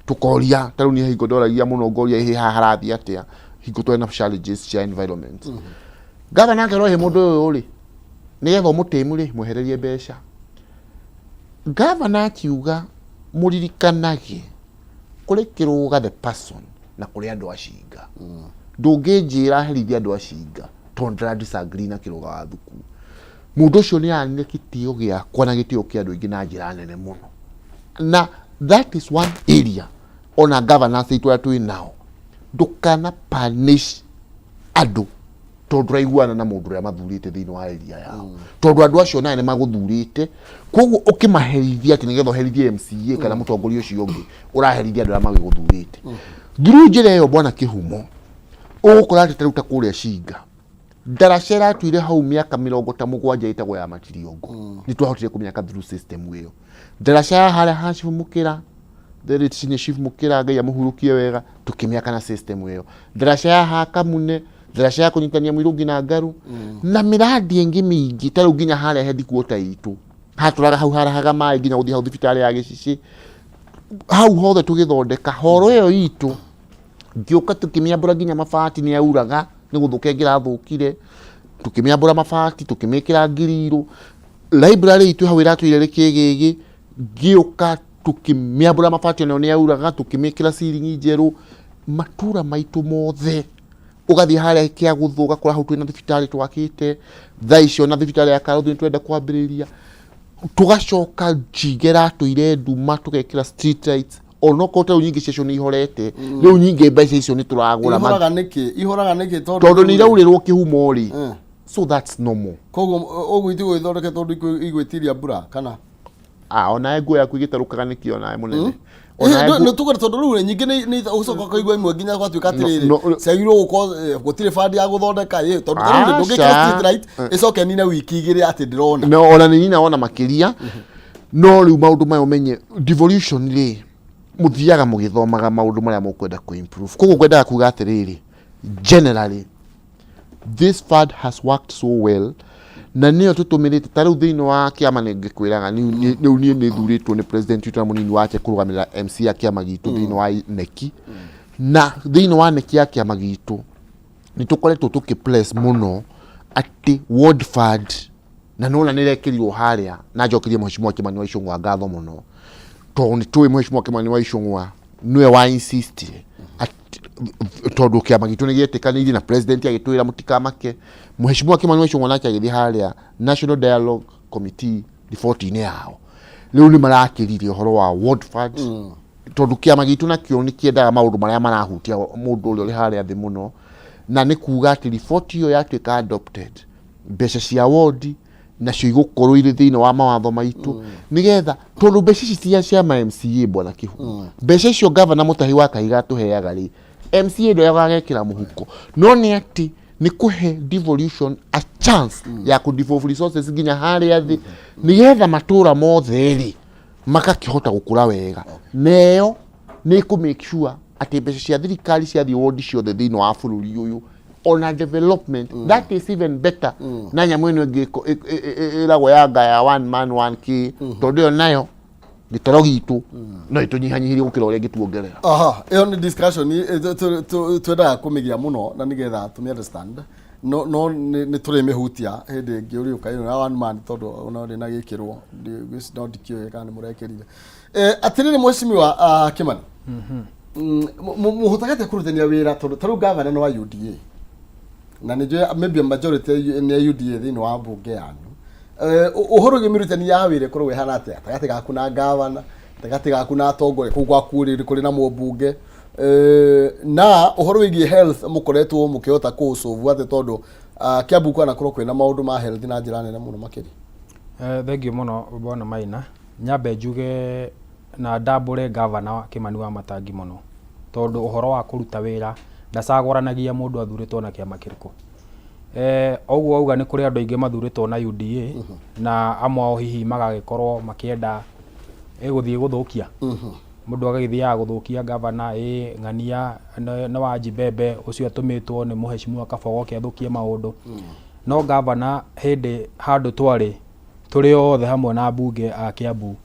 tukoria ta rĩu niĩ hingo ndoragia mũno ngoria ĩhĩ haha harathiĩ atĩa hingo twarĩ na challenges cia environment. Gavana akerwo ĩhĩ mũndũ ũyũ rĩ nĩgetha ũmũtĩmu rĩ mwehererie mbeca. Gavana akiuga mũririkanage kũrĩ Kĩrũga the person na kũrĩ andũ a Cinga. Ndũngĩnjĩra herithie andũ a Cinga tondũ ndĩra disagree na Kĩrũga wa Thuku. Mũndũ ũcio nĩ anire gĩtĩo gĩakwa na gĩtĩo kĩa andũ aingĩ na njĩra nene mũno. Na that is one area ona governors aitũ arĩa twĩ nao ndũkana punish andũ tondũ ndũraiguana na mũndũ ũrĩa mathurĩte thĩinĩ wa area yao. Tondũ andũ acio nawe nĩ magũthurĩte, koguo ũkĩmaherithia atĩ nĩgetha ũherithie MCA kana mũtongoria ũcio ũngĩ, ũraherithia andũ arĩa magĩgũthurĩte. Through njĩra ĩyo bwana Kĩhumo, ũgũkora atĩ ta rĩu ta kũrĩa Cinga, ndaraca ĩratuire hau mĩaka mĩrongo ta mũgwanja ĩtagwo ya Matiriongo. Nĩ twahotire kũmĩaka through system ĩyo. Ndaraca ya harĩa ha Chief Mũkĩra, the late senior Chief Mũkĩra, Ngai amũhurũkie wega, tũkĩmĩaka na system ĩyo. Ndaraca ya ha Kamune, ndaraca ya kũnyitania Mũirũngi na Ngaru, na mĩrandi ĩngĩ mĩingĩ ta rĩu nginya harĩa headquarter itũ hatũraga hau harahaga maĩ nginya gũthiĩ hau thibitarĩ ya Gĩcicĩ, hau hothe tũgĩthondeka horo ĩyo itũ, ngĩũka tũkĩmĩambũra nginya mabati nĩ yauraga nĩ gũthũka ĩngĩrathũkire, tũkĩmĩambũra mabati tũkĩmĩkĩra ngirirũ. Library itũ hau ĩratũire rĩkĩgĩgĩ, ngĩũka tũkĩmĩambũra mabati onayo nĩ yauraga tũkĩmĩkĩra ciringi njerũ. Matũra maitũ mothe ũgathiĩ harĩa Kĩagũthũ ũgakora hau twĩna thibitarĩ twakĩte thaa icio, na thibitarĩ ya Karũthũ nĩ twenda kwambĩrĩria. Tũgacoka Njinga ĩratũire nduma tũgekĩra street lights, onokorwo ta rĩu nyingĩ ciacio nĩ ihorete rĩu, nyingĩ mbeca icio nĩ tũragũra. Ihoraga nĩkĩ? Ihoraga nĩkĩ? Tondũ nĩ iraurĩrwo Kĩhumo rĩ. So that's normal. Koguo ũguo itigũgĩthondeke tondũ igwĩtiria mbura kana? Ah, onawe nguo yaku igĩtarũkaga nĩkĩ onawe mũnene? Nĩ tũgũre tondũ rĩu nyingĩ nĩ ũcoka ũkaigua imwe nginya gwatuĩka atĩrĩrĩ ciagĩrĩirwo gũkorwo gũtirĩ bandi ya gũthondeka ĩ tondũ ta rĩu ndũngĩkĩra street light ĩcoke nine wiki igĩrĩ atĩ ndĩrona. No ona nĩ nina ona makĩria. No rĩu maũndũ maya ũmenye devolution rĩ mũthiaga mũgĩthomaga maũndũ marĩa mũkwenda kũ improve. Koguo ngwendaga kuga atĩrĩrĩ, generally this fund has worked so well na nĩyo tũtũmĩrĩte ta rĩu thĩinĩ wa kĩama. Nĩ ngĩkwĩraga rĩu niĩ nĩ thurĩtwo nĩ president witũ na mũnini wake kũrũgamĩrĩra MC ya kĩama gitũ thĩinĩ wa neki, na thĩinĩ wa neki ya kĩama gitũ nĩ tũkoretwo tũkĩ press mũno atĩ ward fund na nona nĩ rekĩrirwo harĩa, na njokerie Mheshimiwa Kimani wa Ichung'wa ngatho mũno tondũ nĩ tũĩ Mheshimiwa Kimani wa Ichung'wa nĩwe wa insistire tondũ kĩama gitũ nĩ gĩetĩkanĩirie na president agĩtwĩra mũtikamake. Mheshimiwa Kimani wa Ichung'wa nake agĩthiĩ harĩa National Dialogue Committee riboti-inĩ yao rĩu nĩ marakĩrire ũhoro wa ward fund tondũ kĩama gitũ nakĩo nĩ kĩendaga maũndũ marĩa marahutia mũndũ ũrĩa ũrĩ harĩa thĩ mũno, na nĩ kuga atĩ riboti ĩyo yatuĩka adopted, mbeca cia wondi nacio igũkorwo irĩ thĩinĩ wa mawatho maitũ nĩgetha tondũ mbeca ici cia cia ma MCA, bwana Kĩhumo, mbeca icio gavana Mũtahi wa Kahiga atũheaga rĩ, MCA ndoyaga agekĩra mũhuko, no nĩ atĩ nĩ kũhe devolution a chance ya kũ devolve resources nginya harĩa thĩ nĩgetha matũra mothe rĩ makakĩhota gũkũra wega. Na ĩyo nĩ kũ make sure atĩ mbeca cia thirikari ciathiĩ wondi ciothe thĩinĩ wa bũrũri ũyũ ona development. That is even better na nyamũ ĩno ĩngĩ ĩragwo ya ngaya one man one k, tondũ ĩyo nayo gĩtoro gitũ no ĩtũnyihanyihĩrie gũkĩra ũrĩa ĩngĩtuongerera. Aha, ĩyo nĩ discussion twendaga kũmĩgĩa mũno na nĩgetha tũmĩ understand, no nĩ tũrĩmĩhutia hĩndĩ ĩngĩ ũrĩũka ĩno ya one man tondũ ona ũrĩ na gĩkĩrwo no ndikĩũĩ kana nĩ mũrekĩrire. Atĩrĩrĩ mheshimiwa Kimani, mũhotaga atĩa kũrutania wĩra tondũ ta rĩu gavana nĩ wa UDA na nĩ njũĩ maybe majority nĩ ya UDA thĩinĩ wa mbunge yanyu? Ũhoro wĩgiĩ mĩrutani ya wĩra ĩkoragwo ĩhana atĩa gatagatĩ gaku na gavana, gatagatĩ gaku na atongoria kũu gwaku rĩ kũrĩ na mũmbunge? Na ũhoro wĩgiĩ health mũkoretwo mũkĩhota kũũsolve atĩa tondũ Kiambu kwanakorwo kwĩna maũndũ ma health na njĩra nene mũno makĩria? Thengiũ mũno bwana Maina. Nyambe njuge na ndambũre gavana Kimani wa Matangi mũno tondũ ũhoro wa kũruta wĩra ndacagũranagia mũndũ athurĩtwo na kĩama kĩrĩkũ. Ũguo wauga nĩ kũrĩ andũ aingĩ mathurĩtwo na UDA na amwe ao hihi magagĩkorwo makĩenda gũthiĩ gũthũkia. Mũndũ agagĩthiaga gũthũkia gavana, ĩ ng'ania nĩ wa Njibembe ũcio atũmĩtwo nĩ mũheshimiwa Kabogo oke athũkie maũndũ. No gavana hĩndĩ handũ twarĩ tũrĩ othe hamwe na ambunge a Kiambu,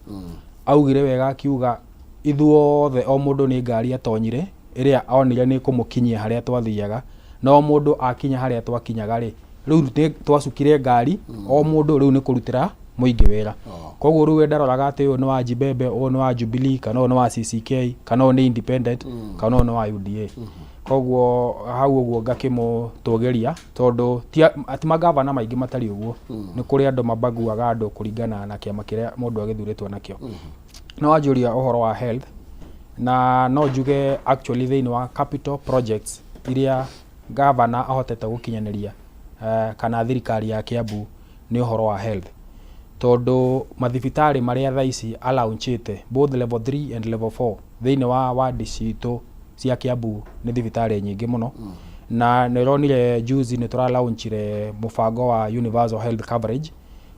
augire wega akiuga ithuothe o mũndũ nĩ ngari atonyire ĩrĩa onire nĩ ĩkũmũkinyia harĩa twathiaga, na o mũndũ akinya harĩa twakinyaga rĩ, rĩu nĩ twacukire ngari, o mũndũ rĩu nĩ kũrutĩra mũingĩ wĩra. Koguo rĩu we ndaroraga atĩ ũyũ nĩ wa Njibembe, ũyũ nĩ wa Jubilee, kana ũyũ nĩ wa CCK, kana ũyũ nĩ independent, kana ũyũ nĩ wa UDA. Koguo hau ũguo ngakĩmũtũgĩria tondũ ti magavana maingĩ matariĩ ũguo. Nĩ kũrĩ andũ mabaguaga andũ kũringana na kĩama kĩrĩa mũndũ agĩthurĩtwo nakĩo. No wanjũria ũhoro wa health, na no njuge actually thĩinĩ wa capital projects iria gavana ahotete gũkinyanĩria kana thirikari ya Kiambu nĩ ũhoro wa health. Tondũ mathibitarĩ marĩa thaa ici a launch ĩte both level 3 and level 4 thĩinĩ wa wadi citũ cia Kiambu nĩ thibitarĩ nyingĩ mũno. Na nĩ ũronire juzi nĩ tũra launch ire mũbango wa universal health coverage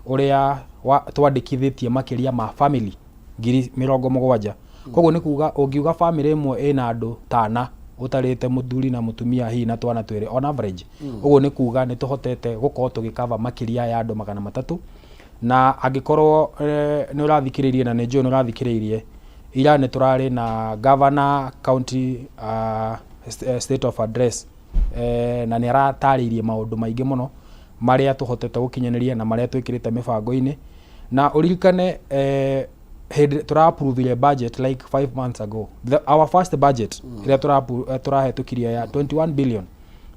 ũrĩa twandĩkithĩtie makĩria ma family 70,000. Koguo nĩ kuga ũngiuga family ĩmwe ĩna andũ tana ũtarĩte mũthuri na mũtumia hihi na twana twĩrĩ on average. Ũguo nĩ kuga nĩ tũhotete gũkorwo tũgĩkava makĩria ya andũ 300. Na angĩkorwo nĩ ũrathikĩrĩirie na nĩ njũĩ nĩ ũrathikĩrĩirie, ira nĩ tũrarĩ na governor county state of address, na nĩ aratarĩirie maũndũ maingĩ mũno marĩa tũhotete gũkinyanĩria na marĩa twĩkĩrĩte mĩbango-inĩ. Na ũririkane hĩndĩ tũra-approve budget like 5 months ago, our first budget ĩrĩa tũrahĩtũkirie ya 21 billion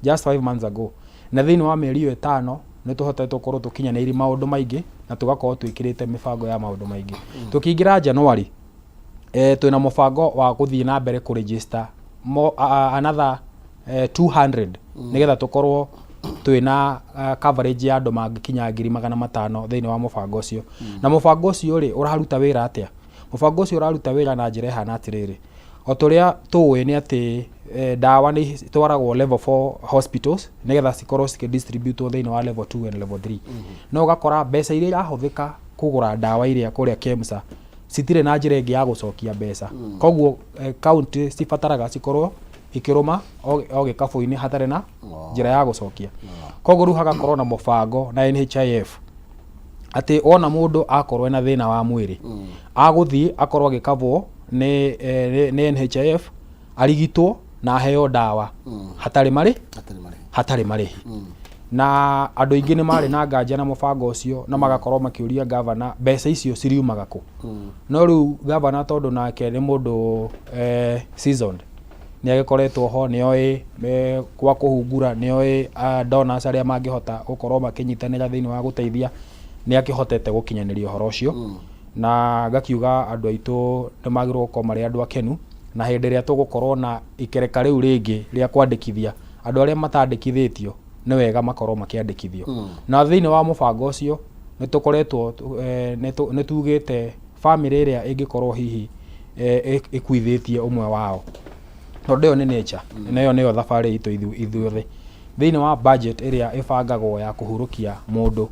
just 5 months ago, na thĩinĩ wa mĩeri ĩyo 5 nĩ tũhotete gũkorwo tũkinyanĩirie maũndũ maingĩ na tũgakorwo twĩkĩrĩte mĩbango ya maũndũ maingĩ. Tũkĩingĩra January, twĩna mũbango wa gũthiĩ na mbere kũ-register another 200 nĩgetha tũkorwo twĩna coverage ya andũ mangĩkinya 500,000 thĩinĩ wa mũbango ũcio. Na mũbango ũcio rĩ, ũraruta wĩra atĩa? Mũbango ũcio ũraruta wĩra na njĩra ĩhana atĩrĩrĩ, o ta ũrĩa tũĩ nĩ atĩ ndawa nĩ itwaragwo level 4 hospitals nĩgetha cikorwo cikĩ-distribute thĩinĩ wa level 2 and level 3. No ũgakora mbeca iria irahũthĩka kũgũra ndawa iria kũrĩa KEMSA citirĩ na njĩra ĩngĩ ya gũcokia mbeca. Koguo county cibataraga cikorwo ikĩrũma o gĩkabũ-inĩ hatarĩ na njĩra ya gũcokia. Koguo rĩu hagakorwo na mũbango na NHIF atĩ wona mũndũ akorwo ena thĩna wa mwĩrĩ, agũthiĩ akorwo agĩkavwo nĩ NHIF, arigitwo na aheo ndawa hatarĩ marĩ hatarĩ marĩhi. Na andũ aingĩ nĩ marĩ na nganja na mũbango ũcio na magakorwo makĩũria gavana mbeca icio ciriumaga kũ. No rĩu gavana tondũ nake nĩ mũndũ seasoned, nĩ agĩkoretwo ho, nĩ oĩ kwa kũhungura, nĩ oĩ donors arĩa mangĩhota gũkorwo makĩnyitanĩra thĩinĩ wa gũteithia, nĩ akĩhotete gũkinyanĩria ũhoro ũcio. Na ngakiuga andũ aitũ nĩ magĩrĩirwo gũkorwo marĩ andũ akenu, na hĩndĩ ĩrĩa tũgũkorwo na ikereka rĩu rĩngĩ rĩa kwandĩkithia andũ arĩa matandĩkithĩtio, nĩ wega makorwo makĩandĩkithio. Na thĩinĩ wa mũbango ũcio nĩ tũkoretwo nĩ tugĩte family ĩrĩa ĩngĩkorwo hihi ĩkuithĩtie ũmwe wao, tondũ ĩyo nĩ nature na ĩyo nĩyo thabarĩ itũ ithuothe, thĩinĩ wa budget ĩrĩa ĩbangagwo ya kũhurũkia mũndũ,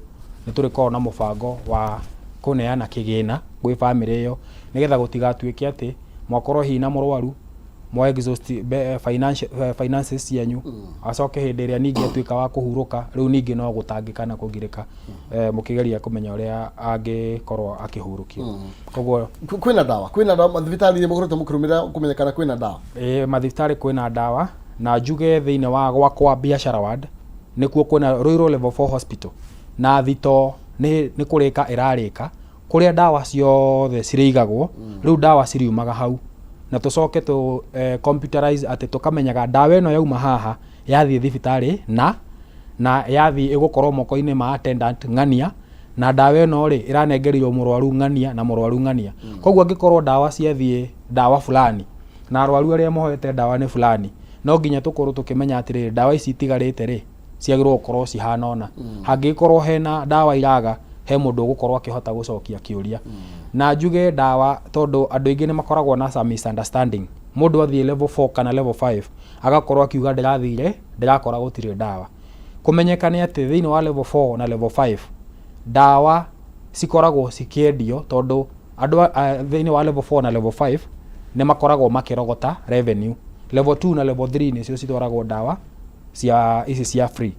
nĩ tũrĩkoragwo na mũbango wa kũneana kĩgĩna gwĩ family ĩyo, nĩgetha gũtigatuĩke atĩ mwakorwo hihi na mũrwaru mwa exhaust finances cianyu, acoke hĩndĩ ĩrĩa ningĩ atuĩka wa kũhurũka, rĩu ningĩ no gũtangĩka na kũgirĩka mũkĩgeria kũmenya ũrĩa angĩkorwo akĩhurũkio. Koguo Kwĩna ndawa mathibitarĩ-inĩ mũkoretwo mũkĩrũmĩrĩra kũmenya kana kwĩna ndawa? Ĩ, mathibitarĩ kwĩna ndawa, na njuge thĩinĩ wa gwakwa biashara ward nĩkuo kwĩna Ruiru level 4 hospital, na thito nĩ kũrĩka ĩrarĩka kũrĩa ndawa ciothe cirĩigagwo. Rĩu ndawa ciriumaga hau na tũcoke tũ computerize atĩ tũkamenyaga ndawa ĩno yauma haha yathiĩ thibitarĩ na yathiĩ ĩgũkorwo moko-inĩ ma attendant ng'ania, na ndawa ĩno rĩ ĩranengereirwo mũrwaru ng'ania na mũrwaru ng'ania. Koguo angĩkorwo ndawa ciathiĩ ndawa fulani na arwaru arĩa moete ndawa nĩ fulani, no nginya tũkorwo tũkĩmenya atĩrĩrĩ, ndawa ici itigarĩte rĩ ciagĩrĩirwo gũkorwo cihana ũna. Hangĩgĩkorwo hena ndawa iraga, he mũndũ ũgũkorwo akĩhota gũcokia kĩũria. Na njuge ndawa, tondũ andũ aingĩ nĩ makoragwo na some misunderstanding, mũndũ athiĩ level 4 kana level 5 agakorwo akiuga ndĩrathire ndĩrakora gũtirĩ ndawa. Kũmenyeka nĩ atĩ thĩinĩ wa level 4 na level 5 ndawa cikoragwo cikĩendio, tondũ andũ thĩinĩ wa level 4 na level 5 Nĩ makoragwo makĩrogota revenue. Level 2 na level 3 nĩcio citwaragwo ndawa cia ici cia free,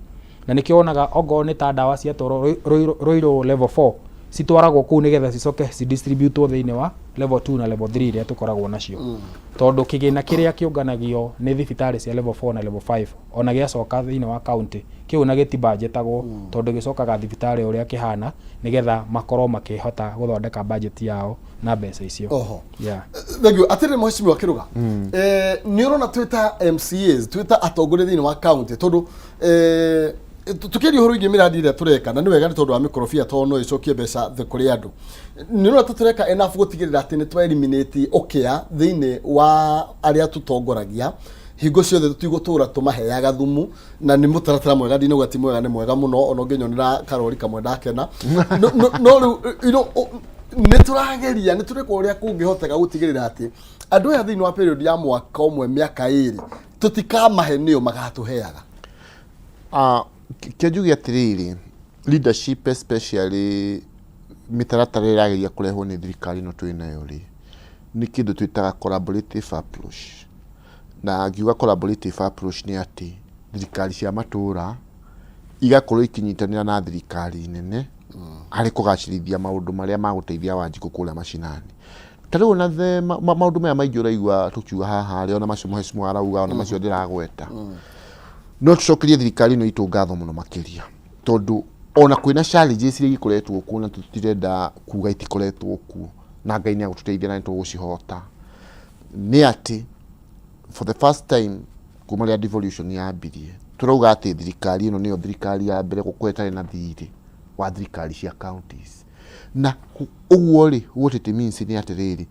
na nĩkĩo wonaga ongorwo nĩ ta ndawa ciatwarwo Ruiru level 4, citwaragwo kũu nĩgetha cicoke cidistributwo thĩinĩ wa level 2 na level 3 iria tũkoragwo nacio, tondũ kĩgĩna kĩrĩa kĩũnganagio nĩ thibitarĩ cia level 4 na level 5, ona gĩacoka thĩinĩ wa county kĩu na gĩtibanjetagwo, tondũ gĩcokaga thibitarĩ ũrĩa kĩhana nĩgetha makorwo makĩhota gũthondeka budget yao na mbeca icio. Oho. Yeah. Thank you. Atĩrĩrĩ, mheshimiwa Kĩrũga, nĩ ũrona twĩ ta MCAs, twĩ ta atongoria thĩinĩ wa county, tondũ tũkĩaria ũhoro wĩgiĩ mĩradi ĩrĩa tũreka, na nĩ wega nĩ tondũ wa mĩkorobia, tondũ no ĩcokie mbeca thĩ kũrĩ andũ, nĩ ũrona tũtireka enough gũtigĩrĩra atĩ nĩ twa eliminate ũkĩa thĩinĩ wa arĩa tũtongoragia? Hingo ciothe tũtigũtũra tũmaheaga thumu, na nĩ mũtaratara mwega, ndinauga ti mwega, nĩ mwega mũno, ona ũngĩnyonera karori kamwe ndakena. No rĩu nĩ tũrageria, nĩ tũreka ũrĩa kũngĩhoteka gũtigĩrĩra atĩ andũ aya thĩinĩ wa period ya mwaka ũmwe, mĩaka 2, tũtikamahe nĩo magatũheaga. Ah, kĩo njuge atĩrĩrĩ, leadership, especially mĩtaratara ĩrĩa ĩrageria kũrehwo nĩ thirikari ĩno twĩ nayo rĩ, nĩ kĩndũ twĩtaga collaborative approach. Na ngiuga collaborative approach nĩ atĩ thirikari cia matũra igakorwo ikĩnyitanĩra na thirikari nene harĩ kũgacĩrithia maũndũ marĩa magũteithia Wanjikũ kũrĩa macinani. Ta rĩu ona the maũndũ maya maingĩ ũraigua tũkiuga haha rĩ, ona macio mheshimiwa arauga, ona macio ndĩragweta, no tũcokerie thirikari ĩno itũ ngatho mũno makĩria, tondũ ona kwĩna challenges iria ikoretwo kuo, na tũtirenda kuga itikoretwo kuo, na Ngai nĩ agũtũteithia na nĩ tũgũcihota, nĩ atĩ for the first time kuma rĩrĩa devolution yambirie, tũrauga atĩ thirikari ĩno nĩyo thirikari ya mbere gũkorwo ĩtarĩ na thirĩ wa thirikari cia counties. Na ũguo rĩ, what it means nĩ atĩrĩrĩ,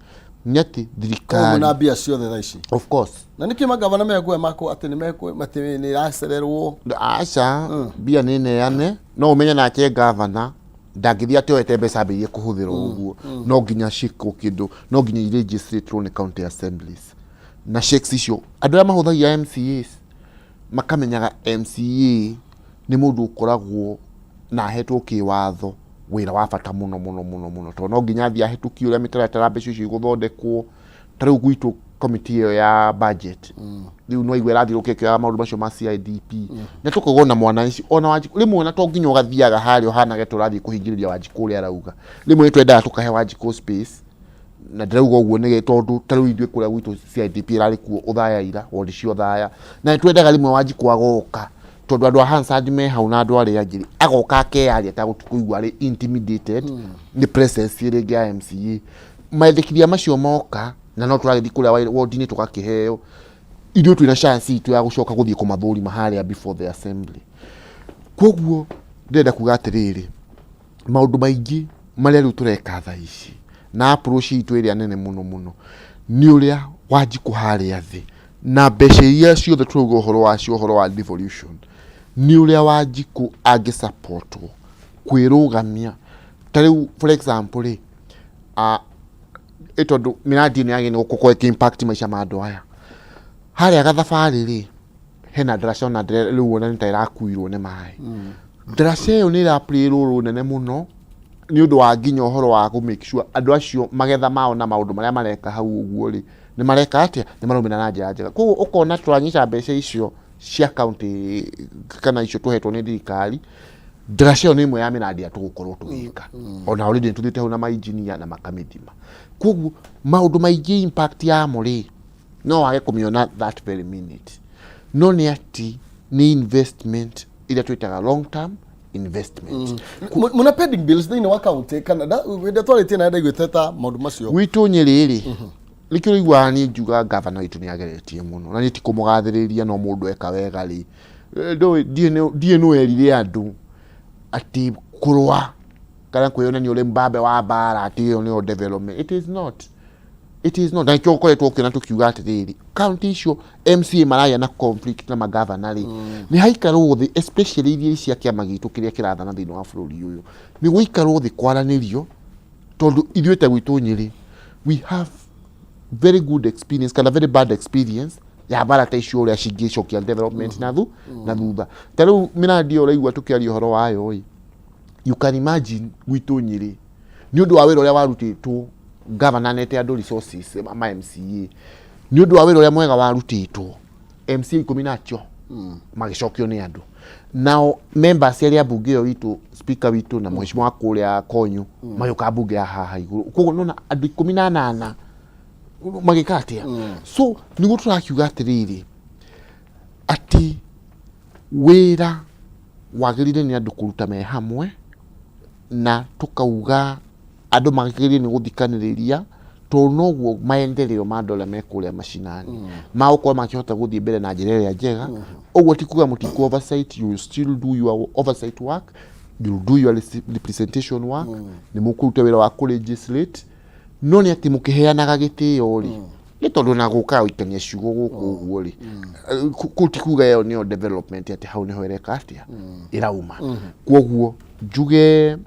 nĩ atĩ koguo thirikari na mbia ciothe thaa ici. Of course. Na nĩkĩ magavana mekuga mako atĩ nĩ mekũ atĩ nĩ iracererwo? Aca, mbia nĩ neane, no ũmenye nake gavana ndangĩthiĩ atĩ oete mbeca ambĩrĩrie kũhũthĩra ũguo. No nginya ciĩkwo kĩndũ, no nginya iregistrĩtwo nĩ county assemblies, na checks icio andũ arĩa mahũthagia MCAs makamenyaga MCA nĩ mũndũ ũkoragwo na ahetwo kĩwatho wĩra wa bata mũno mũno mũno mũno, tondũ no nginya athiĩ ahĩtũkie ũrĩa mĩtaratara mbeca icio igũthondekwo. Ta rĩu gwitũ committee ĩyo ya budget rĩu no igua ĩrathiũrũrũka ĩkĩoyaga maũndũ macio ma CIDP, na tũkauga ona mwananchi, ona Wanjikũ rĩmwe, na to nginya ũgathiaga harĩa ũhanage ta ũrathiĩ kũhingĩrĩria Wanjikũ ũrĩa arauga. Rĩmwe nĩ twendaga tũkahe Wanjikũ space, na ndĩrauga ũguo nĩ tondũ ta rĩu ithuĩ kũrĩa gwitũ CIDP ĩrarĩ kuo Othaya ira, wodi cia Othaya, na nĩ twendaga rĩmwe Wanjikũ agoka, tondũ andũ a Hansard me hau na andũ arĩa angĩ, agoka akeyaria ategũkũigua arĩ intimidated nĩ presence rĩngĩ ya MCA. Mendekithia macio moka, na no tũragĩthiĩ kũrĩa wodi-inĩ tũgakĩheo, ithuĩ twĩna chance itũ ya gũcoka gũthiĩ kũmathũrima harĩa before the assembly. Koguo ndĩrenda kuga atĩrĩrĩ, maũndũ maingĩ marĩa rĩu tũreka thaa ici na approach itũ ĩrĩa nene mũno mũno nĩ ũrĩa Wanjikũ harĩa thĩ na mbeca iria ciothe tũrauga ũhoro wacio, ũhoro wa devolution, nĩ ũrĩa Wanjikũ angĩsupportwo kwĩrũgamia. Ta rĩu for example rĩ, ĩ tondũ mĩradi ĩno yagĩrĩirwo gũkorwo ĩkĩ impact maica ma andũ aya harĩa gathabarĩ rĩ, hena ndaraca ona rĩu ona nĩ ta ĩrakuirwo nĩ maĩ. Ndaraca ĩyo nĩ ĩra play role nene mũno nĩ ũndũ wa nginya ũhoro wa kũ make sure andũ acio magetha mao na maũndũ marĩa mareka hau ũguo rĩ, nĩ mareka atĩa, nĩ maraumĩra na njĩra njega. Koguo ũkona tũranyita mbeca icio cia county kana icio tũhetwo nĩ thirikari, ndaraca ĩyo nĩ ĩmwe ya mĩrandi ĩrĩa tũgũkorwo tũgĩka. Ona already nĩ tũthiĩte hau na mainjinia na makamĩthima. Koguo maũndũ maingĩ impact yamo rĩ, no wage kũmĩona that very minute, no nĩ atĩ nĩ investment ĩrĩa twĩtaga long term investment. Muna pending bills thĩinĩ wa county kana hĩndĩ ĩrĩa twarĩtie na ndaiguĩte ta maũndũ macio? Gwitũ Nyĩrĩ rĩ, nĩkĩo ũiguaga niĩ ngiuga gavana witũ nĩ ageretie mũno, na niĩ ti kũmũgathĩrĩria, no mũndũ eka wega rĩ, ndũĩ ndiũĩ nũ erire andũ atĩ kũrũa kana kwĩyonania ũrĩ mbambe wa mbara atĩ ĩyo nĩyo development. It is not, it is not. Na nĩkĩo ũkoretwo ũkĩona tũkiuga atĩrĩrĩ, county icio MCA maragĩa na conflict na magavana rĩ, nĩ haikarwo thĩ, especially iria cia kĩama gitũ kĩrĩa kĩrathana thĩinĩ wa bũrũri ũyũ, nĩ gũikarwo thĩ kwaranĩrio, tondũ ithuĩ ta gwitũ Nyĩrĩ we have very good experience kana very bad experience ya mbara ta icio, ũrĩa cingĩcokia development na thutha. Ta rĩu mĩrandi ĩyo ũraigua tũkĩaria ũhoro wayo ĩ, you can imagine gwitũ Nyĩrĩ nĩ ũndũ wa wĩra ũrĩa warutĩtwo Gavana anete andũ resources ma MCA nĩ ũndũ wa wĩra ũrĩa mwega warutĩtwo. MCA ikũmi na acio magĩcokio nĩ andũ, nao members arĩa a mbunge ĩyo itũ, speaker witũ na mheshimiwa wa kũrĩa Konyu magĩũka mbunge ya haha igũrũ. Koguo nona andũ 18 magĩka atĩa? So nĩguo tũrakiuga atĩrĩrĩ, atĩ wĩra wagĩrĩire nĩ andũ kũruta me hamwe, na tũkauga andũ magĩrĩire nĩ gũthikanĩrĩria, tondũ noguo maendeleo ma andũ arĩa me kũrĩa macinani magũkorwo makĩhota gũthiĩ mbere na njĩra ĩrĩa njega. Ũguo ti kuga mũtikũ oversight, you will still do your oversight work, you will do your representation work, nĩ mũkũruta wĩra wa kũ legislate, no nĩ atĩ mũkĩheanaga gĩtĩo rĩ, nĩ tondũ na gũka gũikania ciugo gũkũ ũguo rĩ, kũu ti kuga ĩyo nĩyo development, atĩ hau nĩho ĩreka atĩa ĩrauma. Koguo njuge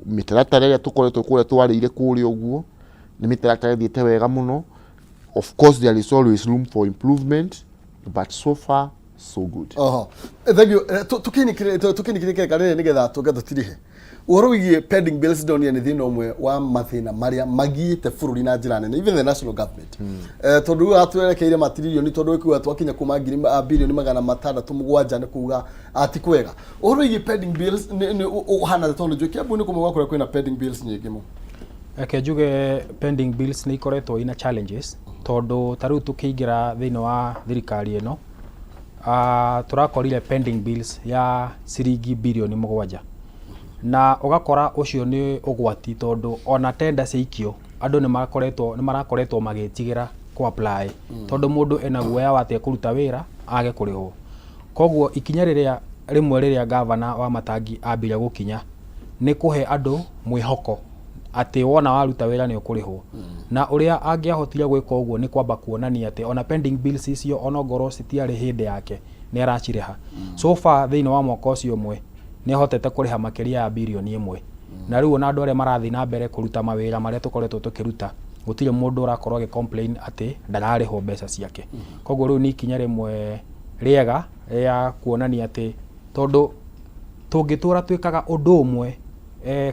mĩtaratara ĩrĩa tũkoretwo kũrĩa twarĩire kũrĩa ũguo nĩ mĩtaratara ĩthiĩte wega mũno. Of course there is always room for improvement, but so far so good. Oho. Thank you. Tukinikire keka rĩrĩ nĩgetha tũke tũtirihe ũhoro wĩgiĩ pending bills. Ndonire nĩ thĩna ũmwe wa mathĩna marĩa magiĩte bũrũri na njĩra nene, even the national government, tondũ rĩu atwerekeire matiririoni, tondũ ĩkuga twakinya kuma ngiri birioni 607, nĩ kuga ti kwega. Ũhoro wĩgiĩ pending bills nĩ ũhana, tondũ njũĩ Kiambu nĩ kũmwe gwa kũrĩa kwĩna pending bills nyingĩ mũno. Reke njuge pending bills nĩ ikoretwo ina challenges, tondũ ta rĩu tũkĩingĩra thĩinĩ wa thirikari ĩno, tũrakorire pending bills ya ciringi birioni 7, na ũgakora ũcio nĩ ũgwati, tondũ ona tenda ciaikio andũ nĩ marakoretwo magĩtigĩra kũ apply, tondũ mũndũ ena guoya wa atĩ ekũruta wĩra age kũrĩhwo. Koguo ikinya rĩrĩa rĩmwe rĩrĩa gavana wa Matangi ambire gũkinya nĩ kũhe andũ mwĩhoko atĩ wona waruta wĩra nĩ ũkũrĩhwo. Na ũrĩa angĩahotire gwĩka ũguo nĩ kwamba kuonania atĩ ona pending bills icio, ona ongorwo citiarĩ hĩndĩ yake, nĩ aracirĩha. So far thĩinĩ wa mwaka ũcio ũmwe nĩ ahotete kũrĩha makĩria ya birioni 1. Na rĩu ona andũ arĩa marathiĩ na mbere kũruta mawĩra marĩa tũkoretwo tũkĩruta, gũtirĩ mũndũ ũrakorwo agĩ complain atĩ ndararĩhwo mbeca ciake. Koguo rĩu nĩ ikinya rĩmwe rĩega rĩa kuonania atĩ tondũ tũngĩtũra twĩkaga ũndũ ũmwe,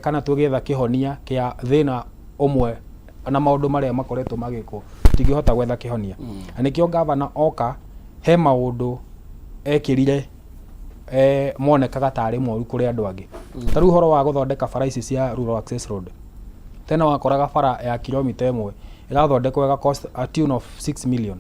kana tũgĩetha kĩhonia kĩa thĩna ũmwe na maũndũ marĩa makoretwo magĩkwo, tũtingĩhota gwetha kĩhonia. Na nĩkĩo gavana oka he maũndũ ekĩrire, monekaga tarĩ moru kũrĩ andũ angĩ, ta rĩu ũhoro wa gũthondeka bara ici cia rural access road. Tene wakoraga bara ya kilomita 1 ĩrathondekwo ĩga cost a tune of 6 million,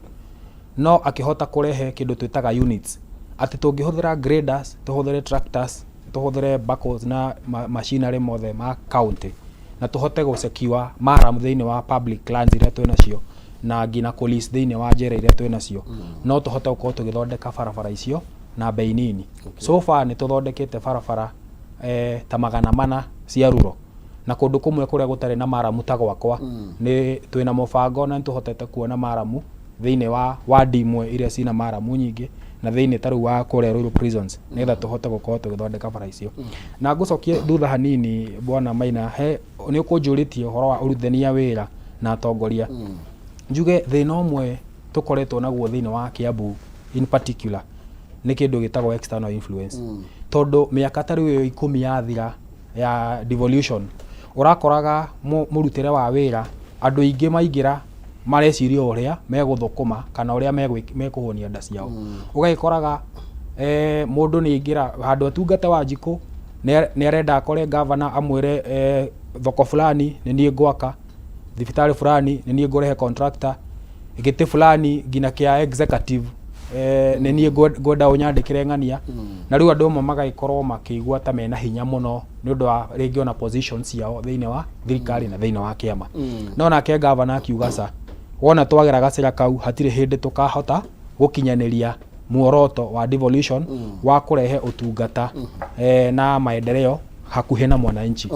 no akĩhota kũrehe kĩndũ twĩtaga units, atĩ tũngĩhũthĩra graders, tũhũthĩre tractors, tũhũthĩre backhoes na machinery mothe ma county, na tũhote gũ secure murram thĩinĩ wa public lands iria twĩ nacio, na nginya police thĩinĩ wa njera iria twĩ nacio, no tũhote gũkorwo tũgĩthondeka barabara icio na bei nini. So far nĩ tũthondekete barabara ta 400 cia ruro, na kũndũ kũmwe kũrĩa gũtarĩ na maramu ta gwakwa nĩ twĩna mũbango na nĩ tũhotete kuona maramu thĩinĩ wa wadi imwe iria cina maramu nyingĩ, na thĩinĩ ta rĩu wa kũrĩa Ruiru prisons, nĩgetha tũhote gũkorwo tũgĩthondeka bara icio. Na ngũcokie thutha hanini, bwana Maina, he nĩ ũkũnjũrĩtie ũhoro wa ũrutithania wĩra na atongoria. Njuge thĩna ũmwe tũkoretwo naguo thĩinĩ wa Kiambu in particular nĩ kĩndũ gĩtagwo external influence, tondũ mĩaka ta rĩu ĩyo 10 yathira ya devolution, ũrakoraga mũrutĩre wa wĩra andũ aingĩ maingĩra mareciria o ũrĩa megũthũkũma kana ũrĩa mekũhũnia nda ciao. Ũgagĩkoraga mũndũ nĩ aingĩra handũ atungate wa njikũ, nĩ arenda akore gavana amwĩre, thoko fulani nĩ niĩ ngwaka, thibitarĩ fulani nĩ niĩ ngũrehe contractor, gĩtĩ fulani nginya kĩa executive, nĩ niĩ ngwenda ũnyandĩkĩre ng'ania. Na rĩu andũ amwe magagĩkorwo makĩigua ta mena hinya mũno nĩ ũndũ wa rĩngĩ ona position ciao thĩinĩ wa thirikari na thĩinĩ wa kĩama. No nake gavana akiuga ca wona twagera gacĩra kau, hatirĩ hĩndĩ tũkahota gũkinyanĩria muoroto wa devolution wa kũrehe ũtungata na maendeleo hakuhĩ na mwananchi.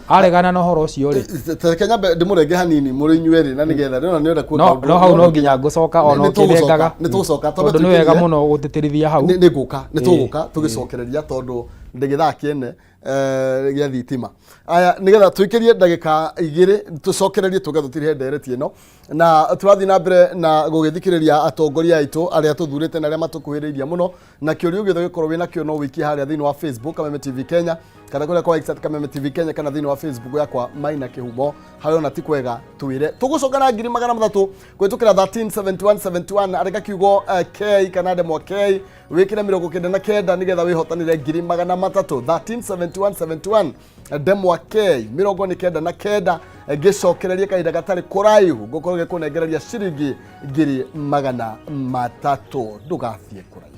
Aregana na ũhoro ũcio rĩ, Reke nyambe ndĩmũrenge hanini mũrĩ inyuerĩ, na nĩgetha ndĩrona nĩ ũrenda kuoka no no hau no nginya ngũcoka ona Nĩ tũgũcoka, ũkĩrengaga, nĩ tũgũcoka, twambe tondũ nĩ wega tũingĩrie. mũno gũtĩtĩrithia hau. Nĩ ngũka, nĩ tũgũka tũgĩcokereria, tondũ ndĩ gĩthaa kĩene. Gĩa thitima. Aya, nĩgetha tũikĩrie ndagĩka 2 tũcokererie tũge tũtirihe ndereti ĩno, na tũrathiĩ na mbere na gũgĩthikĩrĩria atongoria aitũ arĩa tũthurĩte na arĩa matũkuhĩrĩirie mũno. Na kĩũria gĩothe gĩkorwo wĩna kĩo no wĩikie harĩa thĩinĩ wa Facebook Kameme TV Kenya, kana kũrĩa kwa X at Kameme TV Kenya, kana thĩinĩ wa Facebook yakwa Maina Kĩhumo. Harĩa ona ti kwega twĩre tũgũcoka na 300,000 kũhĩtũkĩra 137171. Andĩka kiugo K kana ndemwa K, wĩkĩre 99 nĩgetha wĩhotanĩre 300,000. 137171, ndemwa K, 99. Ngĩcokereria kahinda gatarĩ kũraihu ngũkorwo gĩkũnengereria ciringi 300,000. Ndũgathiĩ kũraihu.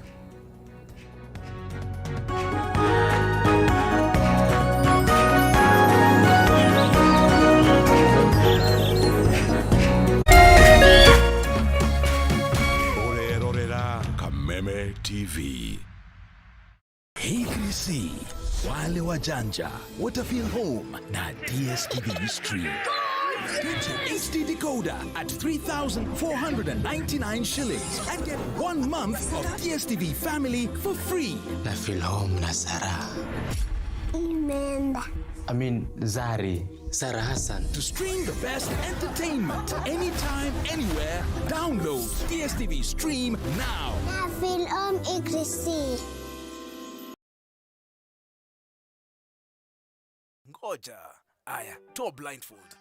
Ũrerorera Kameme TV. K3C, wale wajanja watafeel home na DStv Stream. Get your HD decoder at 3,499 shillings and get 1 month of DStv Family for free. Na feel home na Sarah. Imeenda. I mean, Zari. Sarah Hassan. To stream the best entertainment anytime, anywhere, download DStv Stream now. Na feel home Ikrisi. Ngoja. Aya, toa blindfold.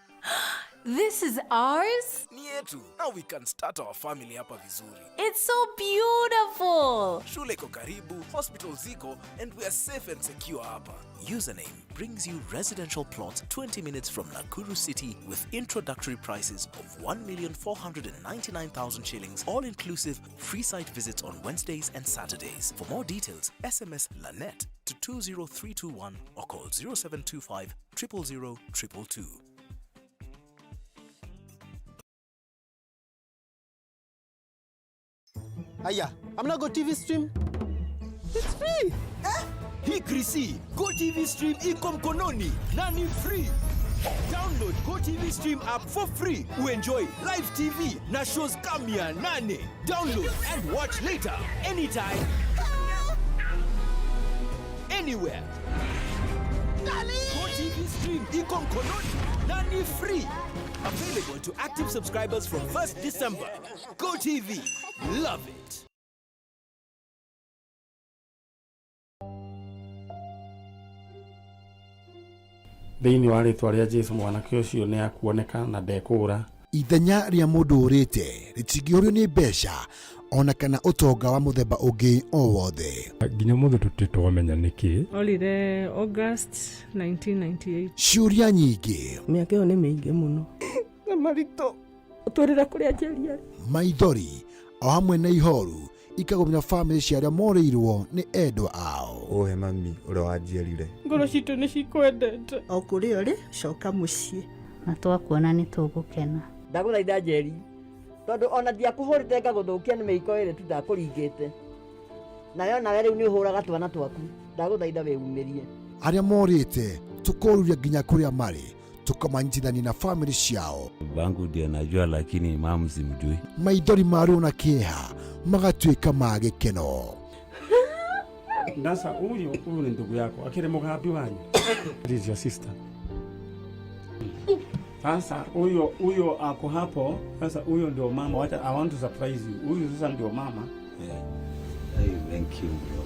This is ours? Ni yetu. Now we can start our family hapa vizuri. It's so beautiful. Shule iko karibu, hospital ziko, and we are safe and secure hapa. Username brings you residential plots 20 minutes from Nakuru City with introductory prices of 1,499,000 shillings, all inclusive, free site visits on Wednesdays and Saturdays. For more details, SMS LANET to 20321 or call 0725 000 222. Aya, I'm not go TV stream. It's free. Hii Krisi, Go TV Stream iko mkononi na ni free. Download Go TV Stream app for free. Uenjoy live TV na shows kama 800. Download and watch later anytime, anywhere. Go TV Stream iko mkononi na ni free. Available to active subscribers from 1st December. Go TV, love it. Thĩinĩ wa rĩtwa rĩa Jesu, mwanake ũcio nĩ akuoneka na ndekũũra. Ithenya rĩa mũndũ ũrĩte rĩtingĩũrio nĩ mbeca ona kana ũtonga wa mũthemba ũngĩ o wothe. Nginya mũthĩ tũtirĩ twamenya nĩkĩ. Orire August 1998. Ciũria nyingĩ, Mĩaka ĩyo nĩ mĩingĩ mũno. Na maritũ ũtwĩrĩra kũrĩa Njeri arĩ. Maithori o hamwe na ihoru ikagũmĩra bamĩrĩ cia arĩa morĩirwo nĩ endwa ao. Ũhe mami ũrĩa wanjiarire. Ngoro citũ nĩ cikwendete. O kũrĩa ũrĩ, coka mũciĩ. Na twakuona nĩ tũgũkena. Ndagũthaitha Njeri, tondũ ona ndiakũhũrĩte ngagũthũkia nĩ mĩiko ĩrĩ tu ndakũringĩte nayo, nawe rĩu nĩ ũhũraga twana twaku. Ndagũthaitha wĩumĩrie. Arĩa morĩte tũkoruria nginya kũrĩa marĩ, tũkamanyitithania na bamĩrĩ ciao. Babangu ndio najua, lakini mamu simjui. Maithori ma ruo na kĩeha magatuĩka ma gĩkeno. Sasa huyu ni ndugu yako, akiri mugambi wanyu. This is your sister. Sasa huyo ako hapo. Sasa huyo ndio mama. Wacha, I want to surprise you. Huyu sasa ndio mama. Yeah. Hey, thank you bro.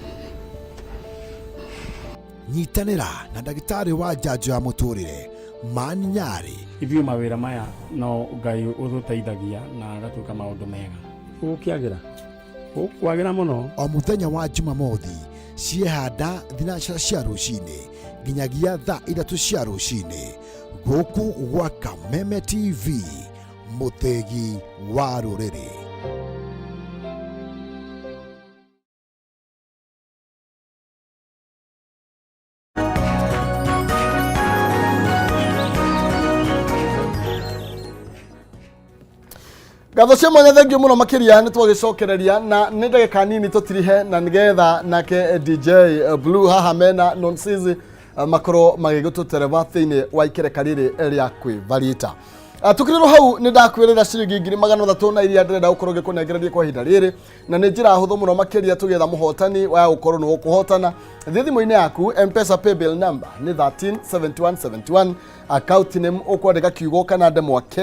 Nyitanĩra na ndagĩtarĩ wa njanjo ya mũtũrĩre Mani Nyarĩ. Ithuĩ mawĩra maya no Ngai ũtũteithagia na agatuĩka maũndũ mega. Gũkĩagĩra. Gũkwagĩra mũno. O mũthenya wa Jumamothi ciehanda 3 cia rũcinĩ nginyagia thaa 3 cia rũcinĩ, gũkũ gwa Kameme TV, mũthĩgi wa rũrĩrĩ. Ngatho cia mwanya, thengio mũno makĩria. Nĩ twagĩcokereria na nĩ ndagĩka nini tũtirihe, na nĩgetha nake DJ Blue haha mena Nonsizi makorwo magĩgĩtũtereba thĩinĩ wa ikereka rĩrĩ rĩa kwĩbarita. Tukirĩrwo hau nĩ ndakwĩrĩra ciringi 300,000 na iria ndĩrenda gũkorwo ngĩkũnengereria kwa ihinda rĩrĩ, na nĩ njĩra hũthũ mũno makĩria tũgĩetha mũhotani wa gũkorwo nĩ ũkũhotana. Thiĩ thimũ-inĩ yaku, M-Pesa paybill number nĩ 137171, account name ũkwandĩka kiugo kana ndemwa K,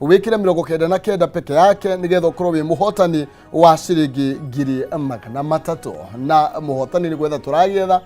wĩkĩre 99 peke yake nĩgetha ũkorwo wĩ mũhotani wa ciringi 300,000. Na mũhotani nĩ gwetha tũragĩetha,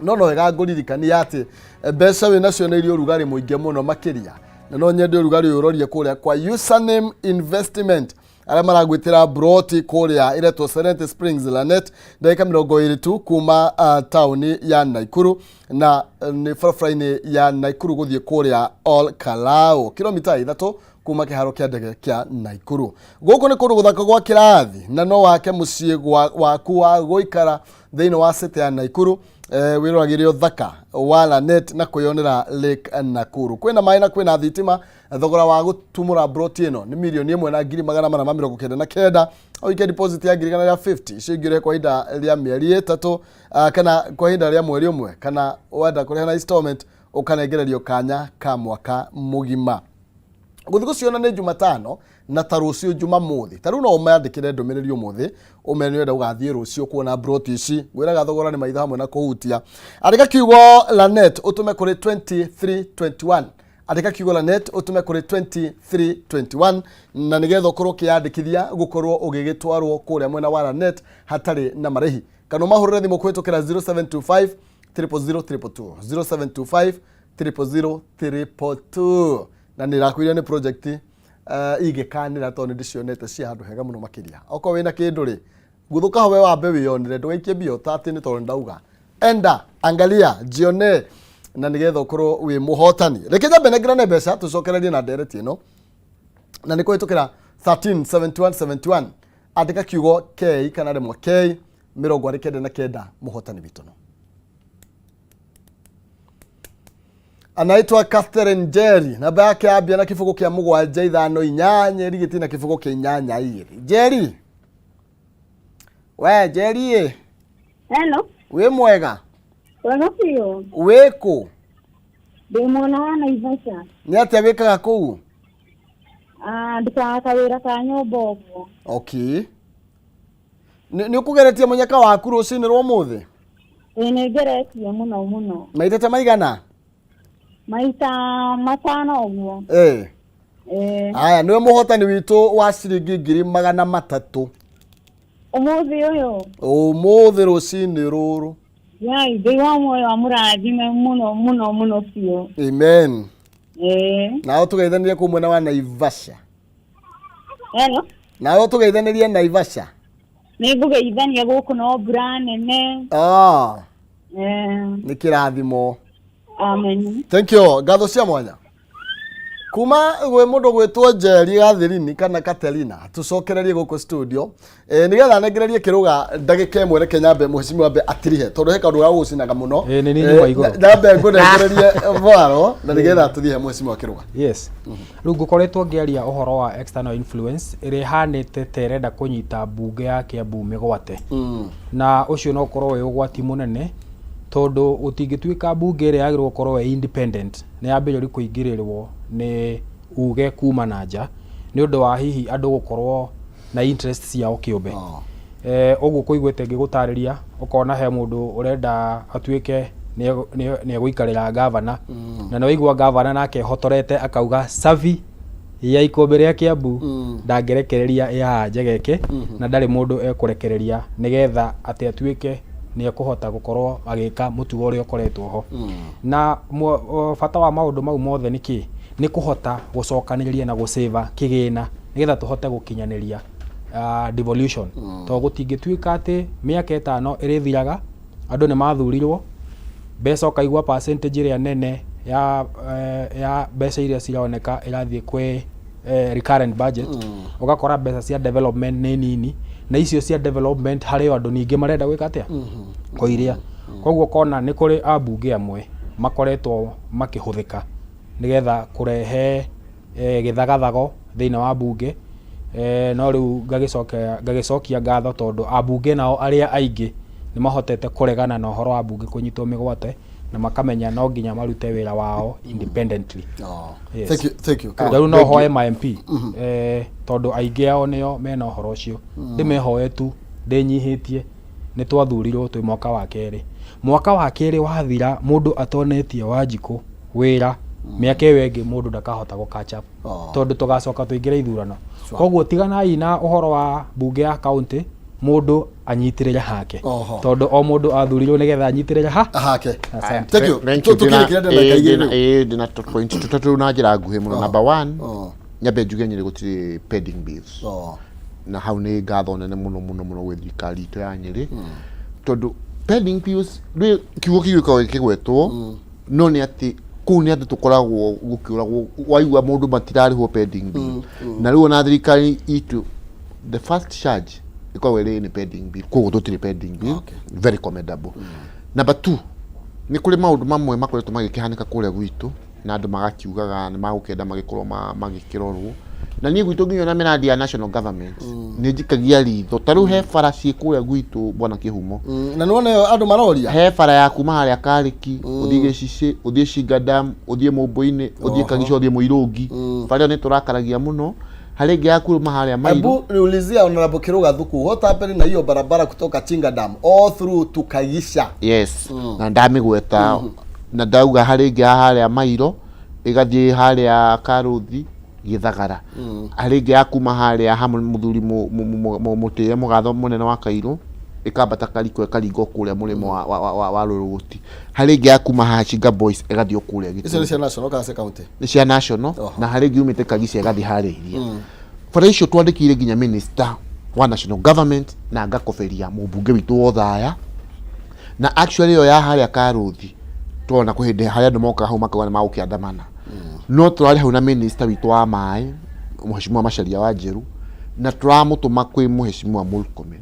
no no wega ngũririkania atĩ mbeca wĩ nacio nĩ iria ũrugarĩ mũingĩ mũno makĩria, na no nyende ũrugarĩ ũyũ ũrorie kũrĩa kwa Username Investment arĩa maragwĩtĩra broti kũrĩa ĩretwo Serenity Springs Lanet, ndagĩka 20 tu kuma taũni ya Naikuru, na nĩ barabara-inĩ ya Naikuru gũthiĩ kũrĩa Ol Kalou, kilomita 3 kuma kĩharo kĩa ndege kĩa Naikuru. Gũkũ nĩ kũndũ gũthaka gwa kĩrathi, na no wake mũciĩ waku wa gũikara thĩinĩ wa city ya Naikuru, wĩroragĩre ũthaka wa Lanet na kwĩyonera Lake Nakuru. Kwĩna maĩ na kwĩna thitima. Thogora wa gũtumũra broti ĩno nĩ 1,499,000. Ũike deposit ya 150,000, icio ingĩ ũrĩhe kwa ihinda rĩa mĩeri 3, kana kwa ihinda rĩa mweri ũmwe, kana wenda kũrĩha na installment ũkanengererio kanya ka mwaka mũgima. Gũthiĩ gũciona nĩ Jumatano na ta rũciũ Jumamothi. Ta rĩu no ũmandĩkĩre ndũmĩrĩri ũmũthĩ ũmere nĩ ũrenda gũgathiĩ rũciũ kuona broti ici. Ngwĩraga thogora nĩ maitho hamwe na kũhutia. Andĩka kiugo Lanet ũtũme kũrĩ 2321. Andĩka kiugo Lanet ũtũme kũrĩ 2321, na nĩgetha ũkorwo ũkĩyandĩkithia gũkorwo ũgĩgĩtwarwo kũrĩa mwena wa Lanet hatarĩ na marĩhi. Kana ũmahũrĩre thimũ kũhĩtũkĩra 0725 000 222, 0725 000 222. Na nĩ irakwĩria nĩ project ingĩkanĩra tondũ nĩ ndĩcionete cia handũ hega mũno makĩria. Okorwo wĩna kĩndũ rĩ, guthũka ho we wambe wĩyonere, ndũgaikie mbia ũtatĩ nĩ tondũ ndauga. Enda, angalia, jione, na nĩgetha ũkorwo wĩ mũhotani. Reke nyambe nengerane mbeca tũcokererie na ndereti ĩno, na nĩ kũhĩtũkĩra 137171. Andĩka kiugo K kana ndemwa K 49 mũhotani witũ no anaitwa Catherine Njeri, namba yake yambia na kibugo kia 7 5 8 rigiti na kibugo kia 8 2. Njeri, we Njeri ĩ. Hello. Wĩ mwega? Wega biũ. Wĩ kũ? Ndĩ mwena wa Naivasha. Nĩ atĩa wĩkaga kũu? Ndutaga kawĩra ka nyũmba ũguo. Okay. Nĩ ũkũgeretie mũnyaka waku rũcinĩ rwa ũmũthĩ? Ĩĩ, nĩ ngeretie mũno mũno. Maita ta maigana? Maita 5 ũguo. Ĩĩ. Aya, nĩwe mũhotani witũ wa ciringi 300,000. Ũmũthĩ ũyũ? Ũmũthĩ rũcinĩ rũrũ. Yai, Ngai wa muoyo amũrathime mũno mũno mũno biũ. Amen. Ĩĩ. Nawe tũgeithanirie kũu mwena wa Naivasha. Hello. Nawe tũgeithanirie Naivasha. Nĩ ngũgeithania gũkũ no mbura nene. Nĩ kĩrathimo. Amen. Thank you. Ngatho cia mwanya. Kuma gwĩ mũndũ gwĩtwo Njeri Gathirini kana Katerina, tũcokererie gũkũ studio. Nĩgetha nengererie kĩrũga ndagĩka ĩmwe, reke nyambe mheshimiwa ambe atirihe tondũ he kaũndũ ga gũcinaga mũno. Nĩ niĩ nyuma igũrũ. Nyambe ngũnengererie mwaro na nĩgetha tũthiĩ he mheshimiwa kĩrũga. Yes. Rĩu ngũkoretwo ngĩaria ũhoro wa external influence ĩrĩa ĩhanĩte ta ĩrenda kũnyita mbunge ya Kiambu mĩgwate. Na ũcio no ũkorwo wĩ ũgwati mũnene tondũ gũtingĩtuĩka mbunge ĩrĩa yagĩrĩirwo gũkorwo ĩ independent nĩ yambĩrĩria kũingĩrĩrwo nĩ uge kuma na nja nĩ ũndũ wa hihi andũ gũkorwo na interest ciao kĩũmbe. Ũguo kũiguĩte ngĩgũtarĩria ũkona he mũndũ ũrenda atuĩke nĩ egũikarĩra gavana, na nĩ waigua gavana nake ehotorete akauga cabi ya ikũmbĩ rĩa Kiambu ndangĩrekereria ĩ haha Njegeke, na ndarĩ mũndũ ekũrekereria nĩgetha atĩ atuĩke nĩ ekũhota gũkorwo agĩka mũtugo ũrĩa ũkoretwo ho. Na bata wa maũndũ mau mothe nĩ kĩ? Nĩ kũhota gũcokanĩrĩria na gũcĩva kĩgĩna nĩgetha tũhote gũkinyanĩria devolution. Tondũ gũtingĩtuĩka atĩ mĩaka 5 ĩrĩthiraga andũ nĩ mathurirwo, mbeca ũkaigua percentage ĩrĩa nene ya mbeca iria cironeka ĩrathiĩ kwĩ recurrent budget, ũgakora mbeca cia development nĩ nini, na icio cia development harĩ o andũ ningĩ marenda gwĩka atĩa? Kũiria. Koguo ũkona nĩ kũrĩ ambunge amwe makoretwo makĩhũthĩka nĩgetha kũrehe gĩthagathago thĩinĩ wa mbunge, no rĩu ngagĩcokia ngatho tondũ ambunge nao arĩa aingĩ nĩ mahotete kũregana na ũhoro wa mbunge kũnyitwo mĩgwate, na makamenya no nginya marute wĩra wao independently. Yes. Thank you, thank you. Rĩu no hoe ma MP tondũ aingĩ ao nĩo mena ũhoro ũcio. Ndĩmehoe tu ndĩnyihĩtie nĩ twathurirwo twĩ mwaka wa kerĩ. Mwaka wa kerĩ wathira mũndũ atonetie Wanjikũ wĩra mĩaka ĩyo ĩngĩ mũndũ ndakahota gũ catch up tondũ tũgacoka tũingĩre ithurano. Koguo tiganai na ũhoro wa mbunge ya county mũndũ anyitĩrĩre hake tondũ o mũndũ athurirwo nĩgetha anyitĩrĩre ha hake. Asante. Thank you. Thank you. Tũkĩrĩkĩria ndagĩka igĩrĩ rĩu. Ĩĩ, ndĩna tũ point tũtatũ na njĩra nguhĩ mũno. Number one, nyambe njuge Nyĩrĩ gũtirĩ pending bills. Na hau nĩ ngatho nene mũno mũno mũno gwĩ thirikari itũ ya Nyĩrĩ. Tondũ pending bills ndũĩ kiugo kĩu gĩkoragwo gĩkĩgwetwo no nĩ atĩ kũu nĩ andũ tũkoragwo gũkĩũragwo waigua mũndũ matirarĩhwo pending bill. Na rĩu ona thirikari itũ the first charge ĩkoragwo ĩrĩ nĩ pending bill, koguo tũtirĩ pending bill. Very commendable. Number two, nĩ kũrĩ maũndũ mamwe makoretwo magĩkĩhanĩka kũrĩa gwitũ na andũ magakiugaga nĩ magũkĩenda magĩkorwo magĩkĩrorwo. Na niĩ gwitũ nginya ona mĩrandi ya national government nĩ njikagia ritho. Ta rĩu he bara ciĩ kũrĩa gwitũ bwana Kĩhumo. Na nĩwona ĩyo andũ maroria? He bara ya kuma harĩa Karĩki, ũthiĩ Gĩcicĩ, ũthiĩ Shinga Dam, ũthiĩ Mũmbũinĩ, ũthiĩ Kagico, ũthiĩ Mũirũngi. Bara ĩyo nĩ tũrakaragia mũno. Harĩ ĩngĩ ya kuma harĩa Mairũ. Hebu niulizia Honorable Kiruga Thuku, what happened na hiyo barabara kutoka Chinga Dam all through to Kagisha? Yes. Na ndamĩgweta na ndauga harĩ ĩngĩ ya harĩa Mairo ĩgathiĩ harĩa Karũthi Gĩthagara. Harĩ ĩngĩ ya kuma harĩa ha mũthuri mũtĩe mũgatho mũnene wa Kairũ ĩkambata Kariko ĩkaringa o kũrĩa mũrĩmo wa Rũrũgũti. Harĩ ĩngĩ ya kuma haha Chinga Boys ĩgathiĩ o kũrĩa Icio nĩ Gĩtũngũrũ. cia national kana cia county? Nĩ cia national na harĩ ĩngĩ yumĩte Kagica ĩgathiĩ harĩa iria. Bara icio twandĩkĩire nginya minister wa national government na ngakoberia mũmbunge witũ wa Othaya. Na actually ĩyo ya harĩa Karũthi tũrona kwĩ hĩndĩ harĩa andũ mokaga hau makauga nĩ magũkĩandamana. No tũrarĩ hau na minister witũ wa maĩ Mheshimiwa Macharia Wanjerũ na tũramũtũma kwĩ Mheshimiwa Murkomen.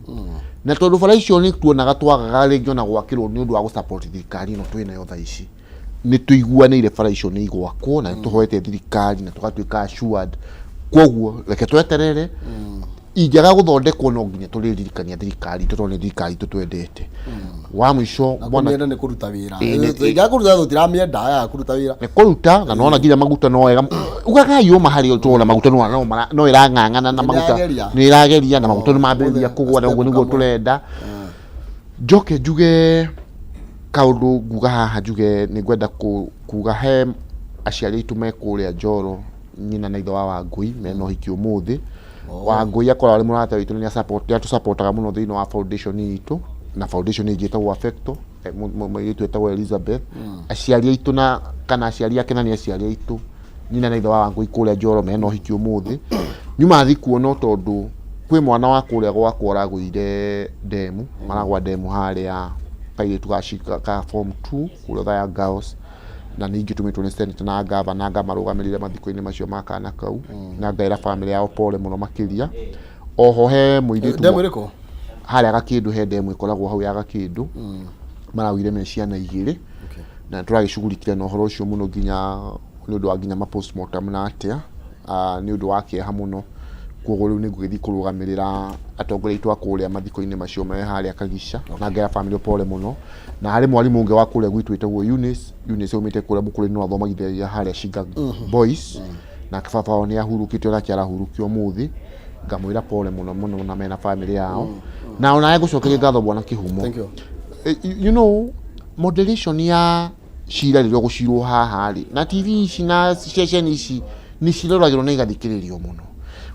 Na tondũ bara icio nĩ tuonaga twagaga rĩngĩ ona gwakĩrwo nĩ ũndũ wa gũ support thirikari ĩno twĩ nayo thaa ici. Nĩ tũiguanĩire bara icio nĩ igwakwo na nĩ tũhoete thirikari na tũgatuĩka assured. Koguo reke tweterere ingĩaga gũthondekwo no nginya tũrĩririkania thirikari itũ tondũ nĩ thirikari itũ twendete. Wa mũico Na bwana kũmĩenda nĩ kũruta wĩra. Ĩĩ, nĩ- Tũingĩaga kũruta tũtiramĩenda ya kũruta wĩra. Nĩ kũruta na nona nginya maguta no wega ugagai ũma harĩ tũrona maguta no no no ĩrang'ang'ana na maguta Nĩĩrageria. nĩ ĩrageria na maguta nĩ mambĩrĩria kũgũa na ũguo nĩguo tũrenda. Njoke njuge kaũndũ nguga haha njuge nĩ ngwenda kuga he aciari aitũ me kũrĩa Njoro nyina na ithe wa Wangũi mena ũhiki ũmũthĩ. Wangũi akoragwo arĩ mũrata witũ na nĩ atũsupportaga mũno thĩinĩ wa foundation itũ na foundation ĩngĩ ĩtagwo Affecto, mũirĩtu etagwo Elizabeth. Aciari aitũ na kana aciari ake na nĩ aciari aitũ nyina na ithe wa Wangũi kũrĩa Njoro mena ũhiki ũmũthĩ. Nyuma thiĩ kuo no tondũ kwĩ mwana wa kũrĩa gwakwa ũragũire ndemu, maragũa ndemu harĩa kairĩtu ka form 2 kũrĩa Othaya Girls. Na ningĩ tũmĩtwo nĩ senator na ngavana ngamarũgamĩrĩre mathiko-inĩ macio ma kana kau na ngaĩra famĩlĩ yao pole mũno makĩria. Oho he mũirĩtu Ndemu ĩrĩkũ? Harĩa Gakĩndũ he ndemu ĩkoragwo hau ya Gakĩndũ maragũire me ciana igĩrĩ na tũragĩcugurikire na ũhoro ũcio mũno nginya nĩ ũndũ wa nginya ma postmortem na atĩa nĩ ũndũ wa kĩeha mũno. Koguo rĩu nĩ ngũgĩthiĩ kũrũgamĩrĩra atongoria aitũ a kũrĩa mathiko-inĩ macio me harĩa Kagica na ngera famĩlĩ pole mũno. Na harĩ mwarimũ ũngĩ wa kũrĩa gwitũ wĩtagwo Eunice, Eunice aumĩte kũrĩa Mũkũrwe no athomagithagia harĩa Shinga Boys. Nake baba wao nĩ ahurũkĩte onake arahurũkia ũmũthĩ. Ngamwĩra pole mũno mũno na mena famĩlĩ yao. Na onawe ngũcokeria ngatho bwana Kĩhumo. Thank you. You know, moderation ya cira rĩrĩa ũgũcirwo haha rĩ, na TV ici na ceceni ici nĩ ciroragĩrwo na igathikĩrĩrio mũno.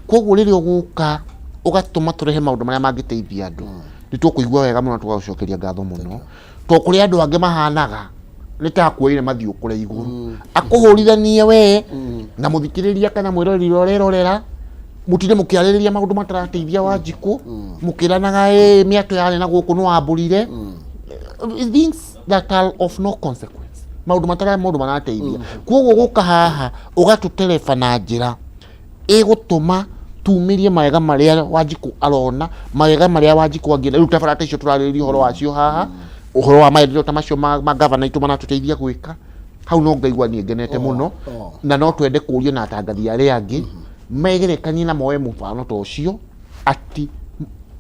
Koguo rĩrĩa ũgũka ũgatũma tũrehe maũndũ marĩa mangĩteithia andũ, nĩ tũkũigua wega mũno na tũgagũcokeria ngatho mũno. Tondũ kũrĩ andũ angĩ mahanaga nĩ ta akuoire mathiũ kũrĩa igũrũ. Akũhũrithanie we na mũthikĩrĩria kana mwĩroreri ũrĩa ũrerorera, mũtinde mũkĩarĩrĩria maũndũ matarateithia Wanjikũ, mũkĩranaga ĩ mĩatũ yarĩ na gũkũ nĩ wambũrire. Things that are of no consequence. Maũndũ matarĩ maũndũ marateithia. Koguo gũka haha ũgatũtereba na njĩra ĩgũtũma tumĩrie mawega marĩa Wanjikũ arona, mawega marĩa Wanjikũ angĩenda. Rĩu ta barata icio tũrarĩrĩria ũhoro wacio haha, ũhoro wa maendeleo ta macio ma gavana aitũ maratũteithia gwĩka, hau no ngaigua niĩ ngenete mũno, na no twende kũũria na atangathi arĩa angĩ megerekanie na moe mũbano ta ũcio, atĩ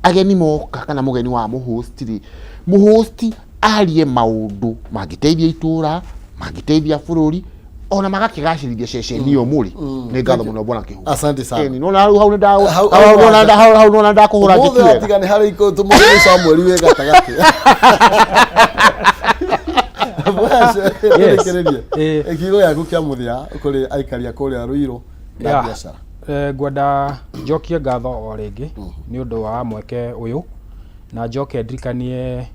ageni moka kana mũgeni wa mũhost rĩ, mũhost Arie maũndũ mangĩteithia itũra, mangĩteithia bũrũri, ona magakĩgacĩrithia ceceni ĩyo mũrĩ. Nĩ ngatho mũno bwana Kĩhu. Asante sana. Ĩni, nĩwona hau hau nĩnda- Hau- hau nĩwona nda- hau hau nĩwona ndakũhũra Ũmũthĩ njeki wega. watiga nĩ harĩ ikũ tũmũthĩ wa mweri wĩ gatagatĩ. Yes. Rĩkĩrĩrie. Kiugo gĩaku kĩa mũthia kũrĩ aikari a kũrĩa Ruiru na biacara. Ngwenda njokie ngatho o rĩngĩ nĩ ũndũ wa mweke ũyũ na njoke ndirikanie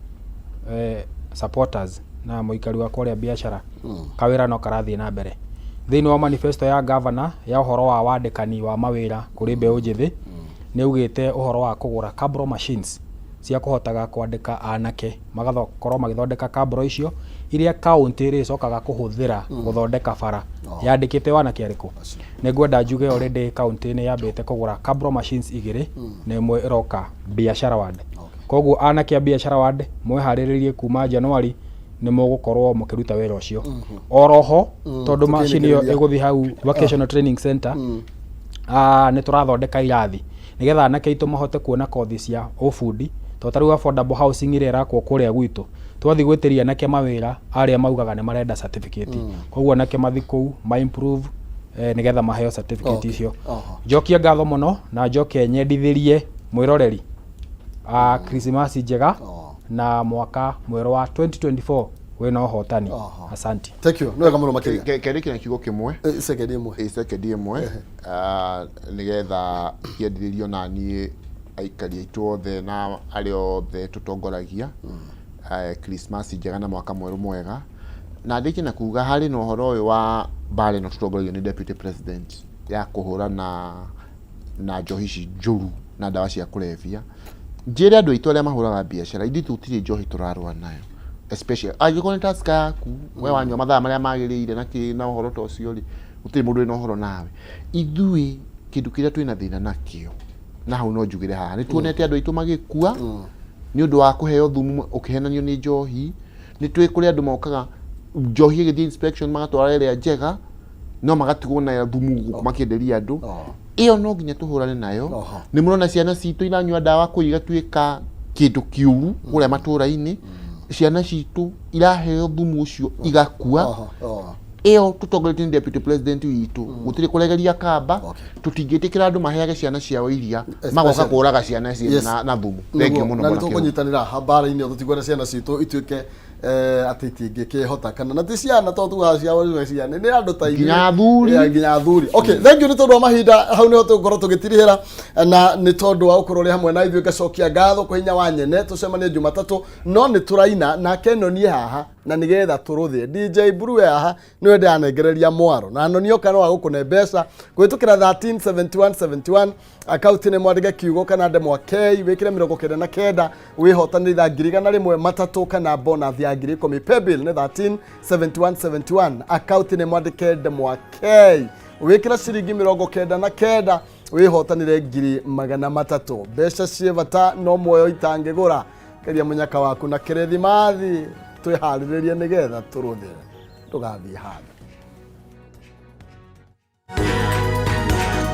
supporters na mũikari wa kũrĩa biacara kawĩra no karathiĩ na mbere. Thĩinĩ wa manifesto ya governor ya ũhoro wa wandĩkani wa mawĩra kũrĩ mbeũ njĩthĩ nĩ augĩte ũhoro wa kũgũra cabro machines cia kũhotaga kwandĩka anake magakorwo magĩthondeka kabro icio iria kaũntĩ ĩrĩcokaga kũhũthĩra gũthondeka bara. Yandĩkĩte anake arĩkũ? Nĩ ngwenda njuge already kaũntĩ nĩ yambĩte kũgũra cabro machines igĩrĩ na ĩmwe ĩroka biashara ward. Koguo anake a biashara ward mwĩharĩrĩrie kuma January nĩ mũgũkorwo mũkĩruta wĩra ũcio. Oroho tondũ macini ĩyo Tũkĩrĩkĩrĩria. ĩgũthiĩ hau vocational training center, nĩ tũrathondeka irathi nĩgetha anake aitũ mahote kuona kothi cia ũbundi, tondũ ta rĩu affordable housing ĩrĩa ĩrakwo kũrĩa gwitũ, twathiĩ gwĩtĩria anake mawĩra arĩa maugaga nĩ marenda certificate. Koguo anake mathiĩ kũu ma improve nĩgetha maheo certificate icio. Njokie ngatho mũno na njoke nyendithĩrie mwĩroreri Krismasi njega na mwaka mwerũ wa 2024 wĩna ũhotani. Asante. Thank you. Nĩ wega mũno makĩria. Kĩandĩke na kiugo kĩmwe. Sekendi ĩmwe. Ĩ, sekendi ĩmwe. Nĩgetha kĩendithĩrio na niĩ aikari aitũ othe na arĩa othe tũtongoragia, Krismasi njega na mwaka mwerũ mwega. Na ndĩkie na kuga harĩ na ũhoro ũyũ wa mbara ĩno tũtongoragio nĩ deputy president ya kũhũrana na njohi ici njũru na ndawa cia kũrebia. Njĩre andũ aitũ arĩa mahũraga biacara, ithuĩ tũtirĩ njohi tũrarũa nayo, especially angĩkorwo nĩ Tusker yaku, we wanyua mathaa marĩa magĩrĩire na kĩ na ũhoro ta ũcio rĩ, gũtirĩ mũndũ wĩna ũhoro nawe. Ithuĩ kĩndũ kĩrĩa twĩna thĩna nakĩo, na hau no njugĩre haha, nĩ tuonete andũ aitũ magĩkua nĩ ũndũ wa kũheo thumu ũkĩhenanio nĩ njohi. Nĩ tũĩ kũrĩ andũ mokaga njohi ĩgĩthiĩ inspection magatwara ĩrĩa njega, no magatigwo na thumu gũkũ makĩenderia andũ. Ĩyo no nginya tũhũrane nayo. Nĩ mũrona ciana citũ iranyua ndawa kũu igatuĩka kĩndũ kĩũru kũrĩa matũra-inĩ. Ciana citũ iraheo thumu ũcio igakua. Ĩyo tũtongoretio nĩ deputy president witũ, gũtirĩ kũregeria kamba. Tũtingĩtĩkĩra andũ maheage ciana ciao iria magoka kũraga ciana ciene na thumu. Thank you mũno Na nĩ bwana Kĩhũ. tũkũnyitanĩra mbara-inĩ ĩyo, tũtikwenda ciana citũ ituĩke atĩ itingĩkĩhota kana na ti ciana to tugaga ciao ciana nĩ andũ ta ithuĩ. Nginya athuri. Yeah, nginya athuri. Okay, thank you nĩ tondũ wa mahinda. Hau nĩho tũgũkorwo tũgĩtirihĩra na nĩ tondũ wa gũkorwo ũrĩ hamwe na ithuĩ. Ngacokia ngatho kwĩ hinya wa nyene. Tũcemanie Jumatatũ, no nĩ tũraina nake Noni haha na nĩgetha tũrũthie. DJ Blue haha nĩwe ndĩranengereria mwaro na Noni oka no agũkũne mbeca kũhĩtũkĩra 137171 akaunti nĩ mwandĩke kiugo kana ndemwa K wĩkĩre 99 wĩhotanĩre ithaa 100,000 matatũ kana bonus ya 10,000. Paybill nĩ 137171, akaunti nĩ mwandĩke ndemwa K wĩkĩre ciringi 99 wĩhotanĩre 300,000. Mbeca ciĩ bata no muoyo itangĩgũra. Geria mũnyaka waku na kĩrithimathi, twĩharĩrĩrie nĩgetha tũrũthĩre. Ndũgathiĩ handũ.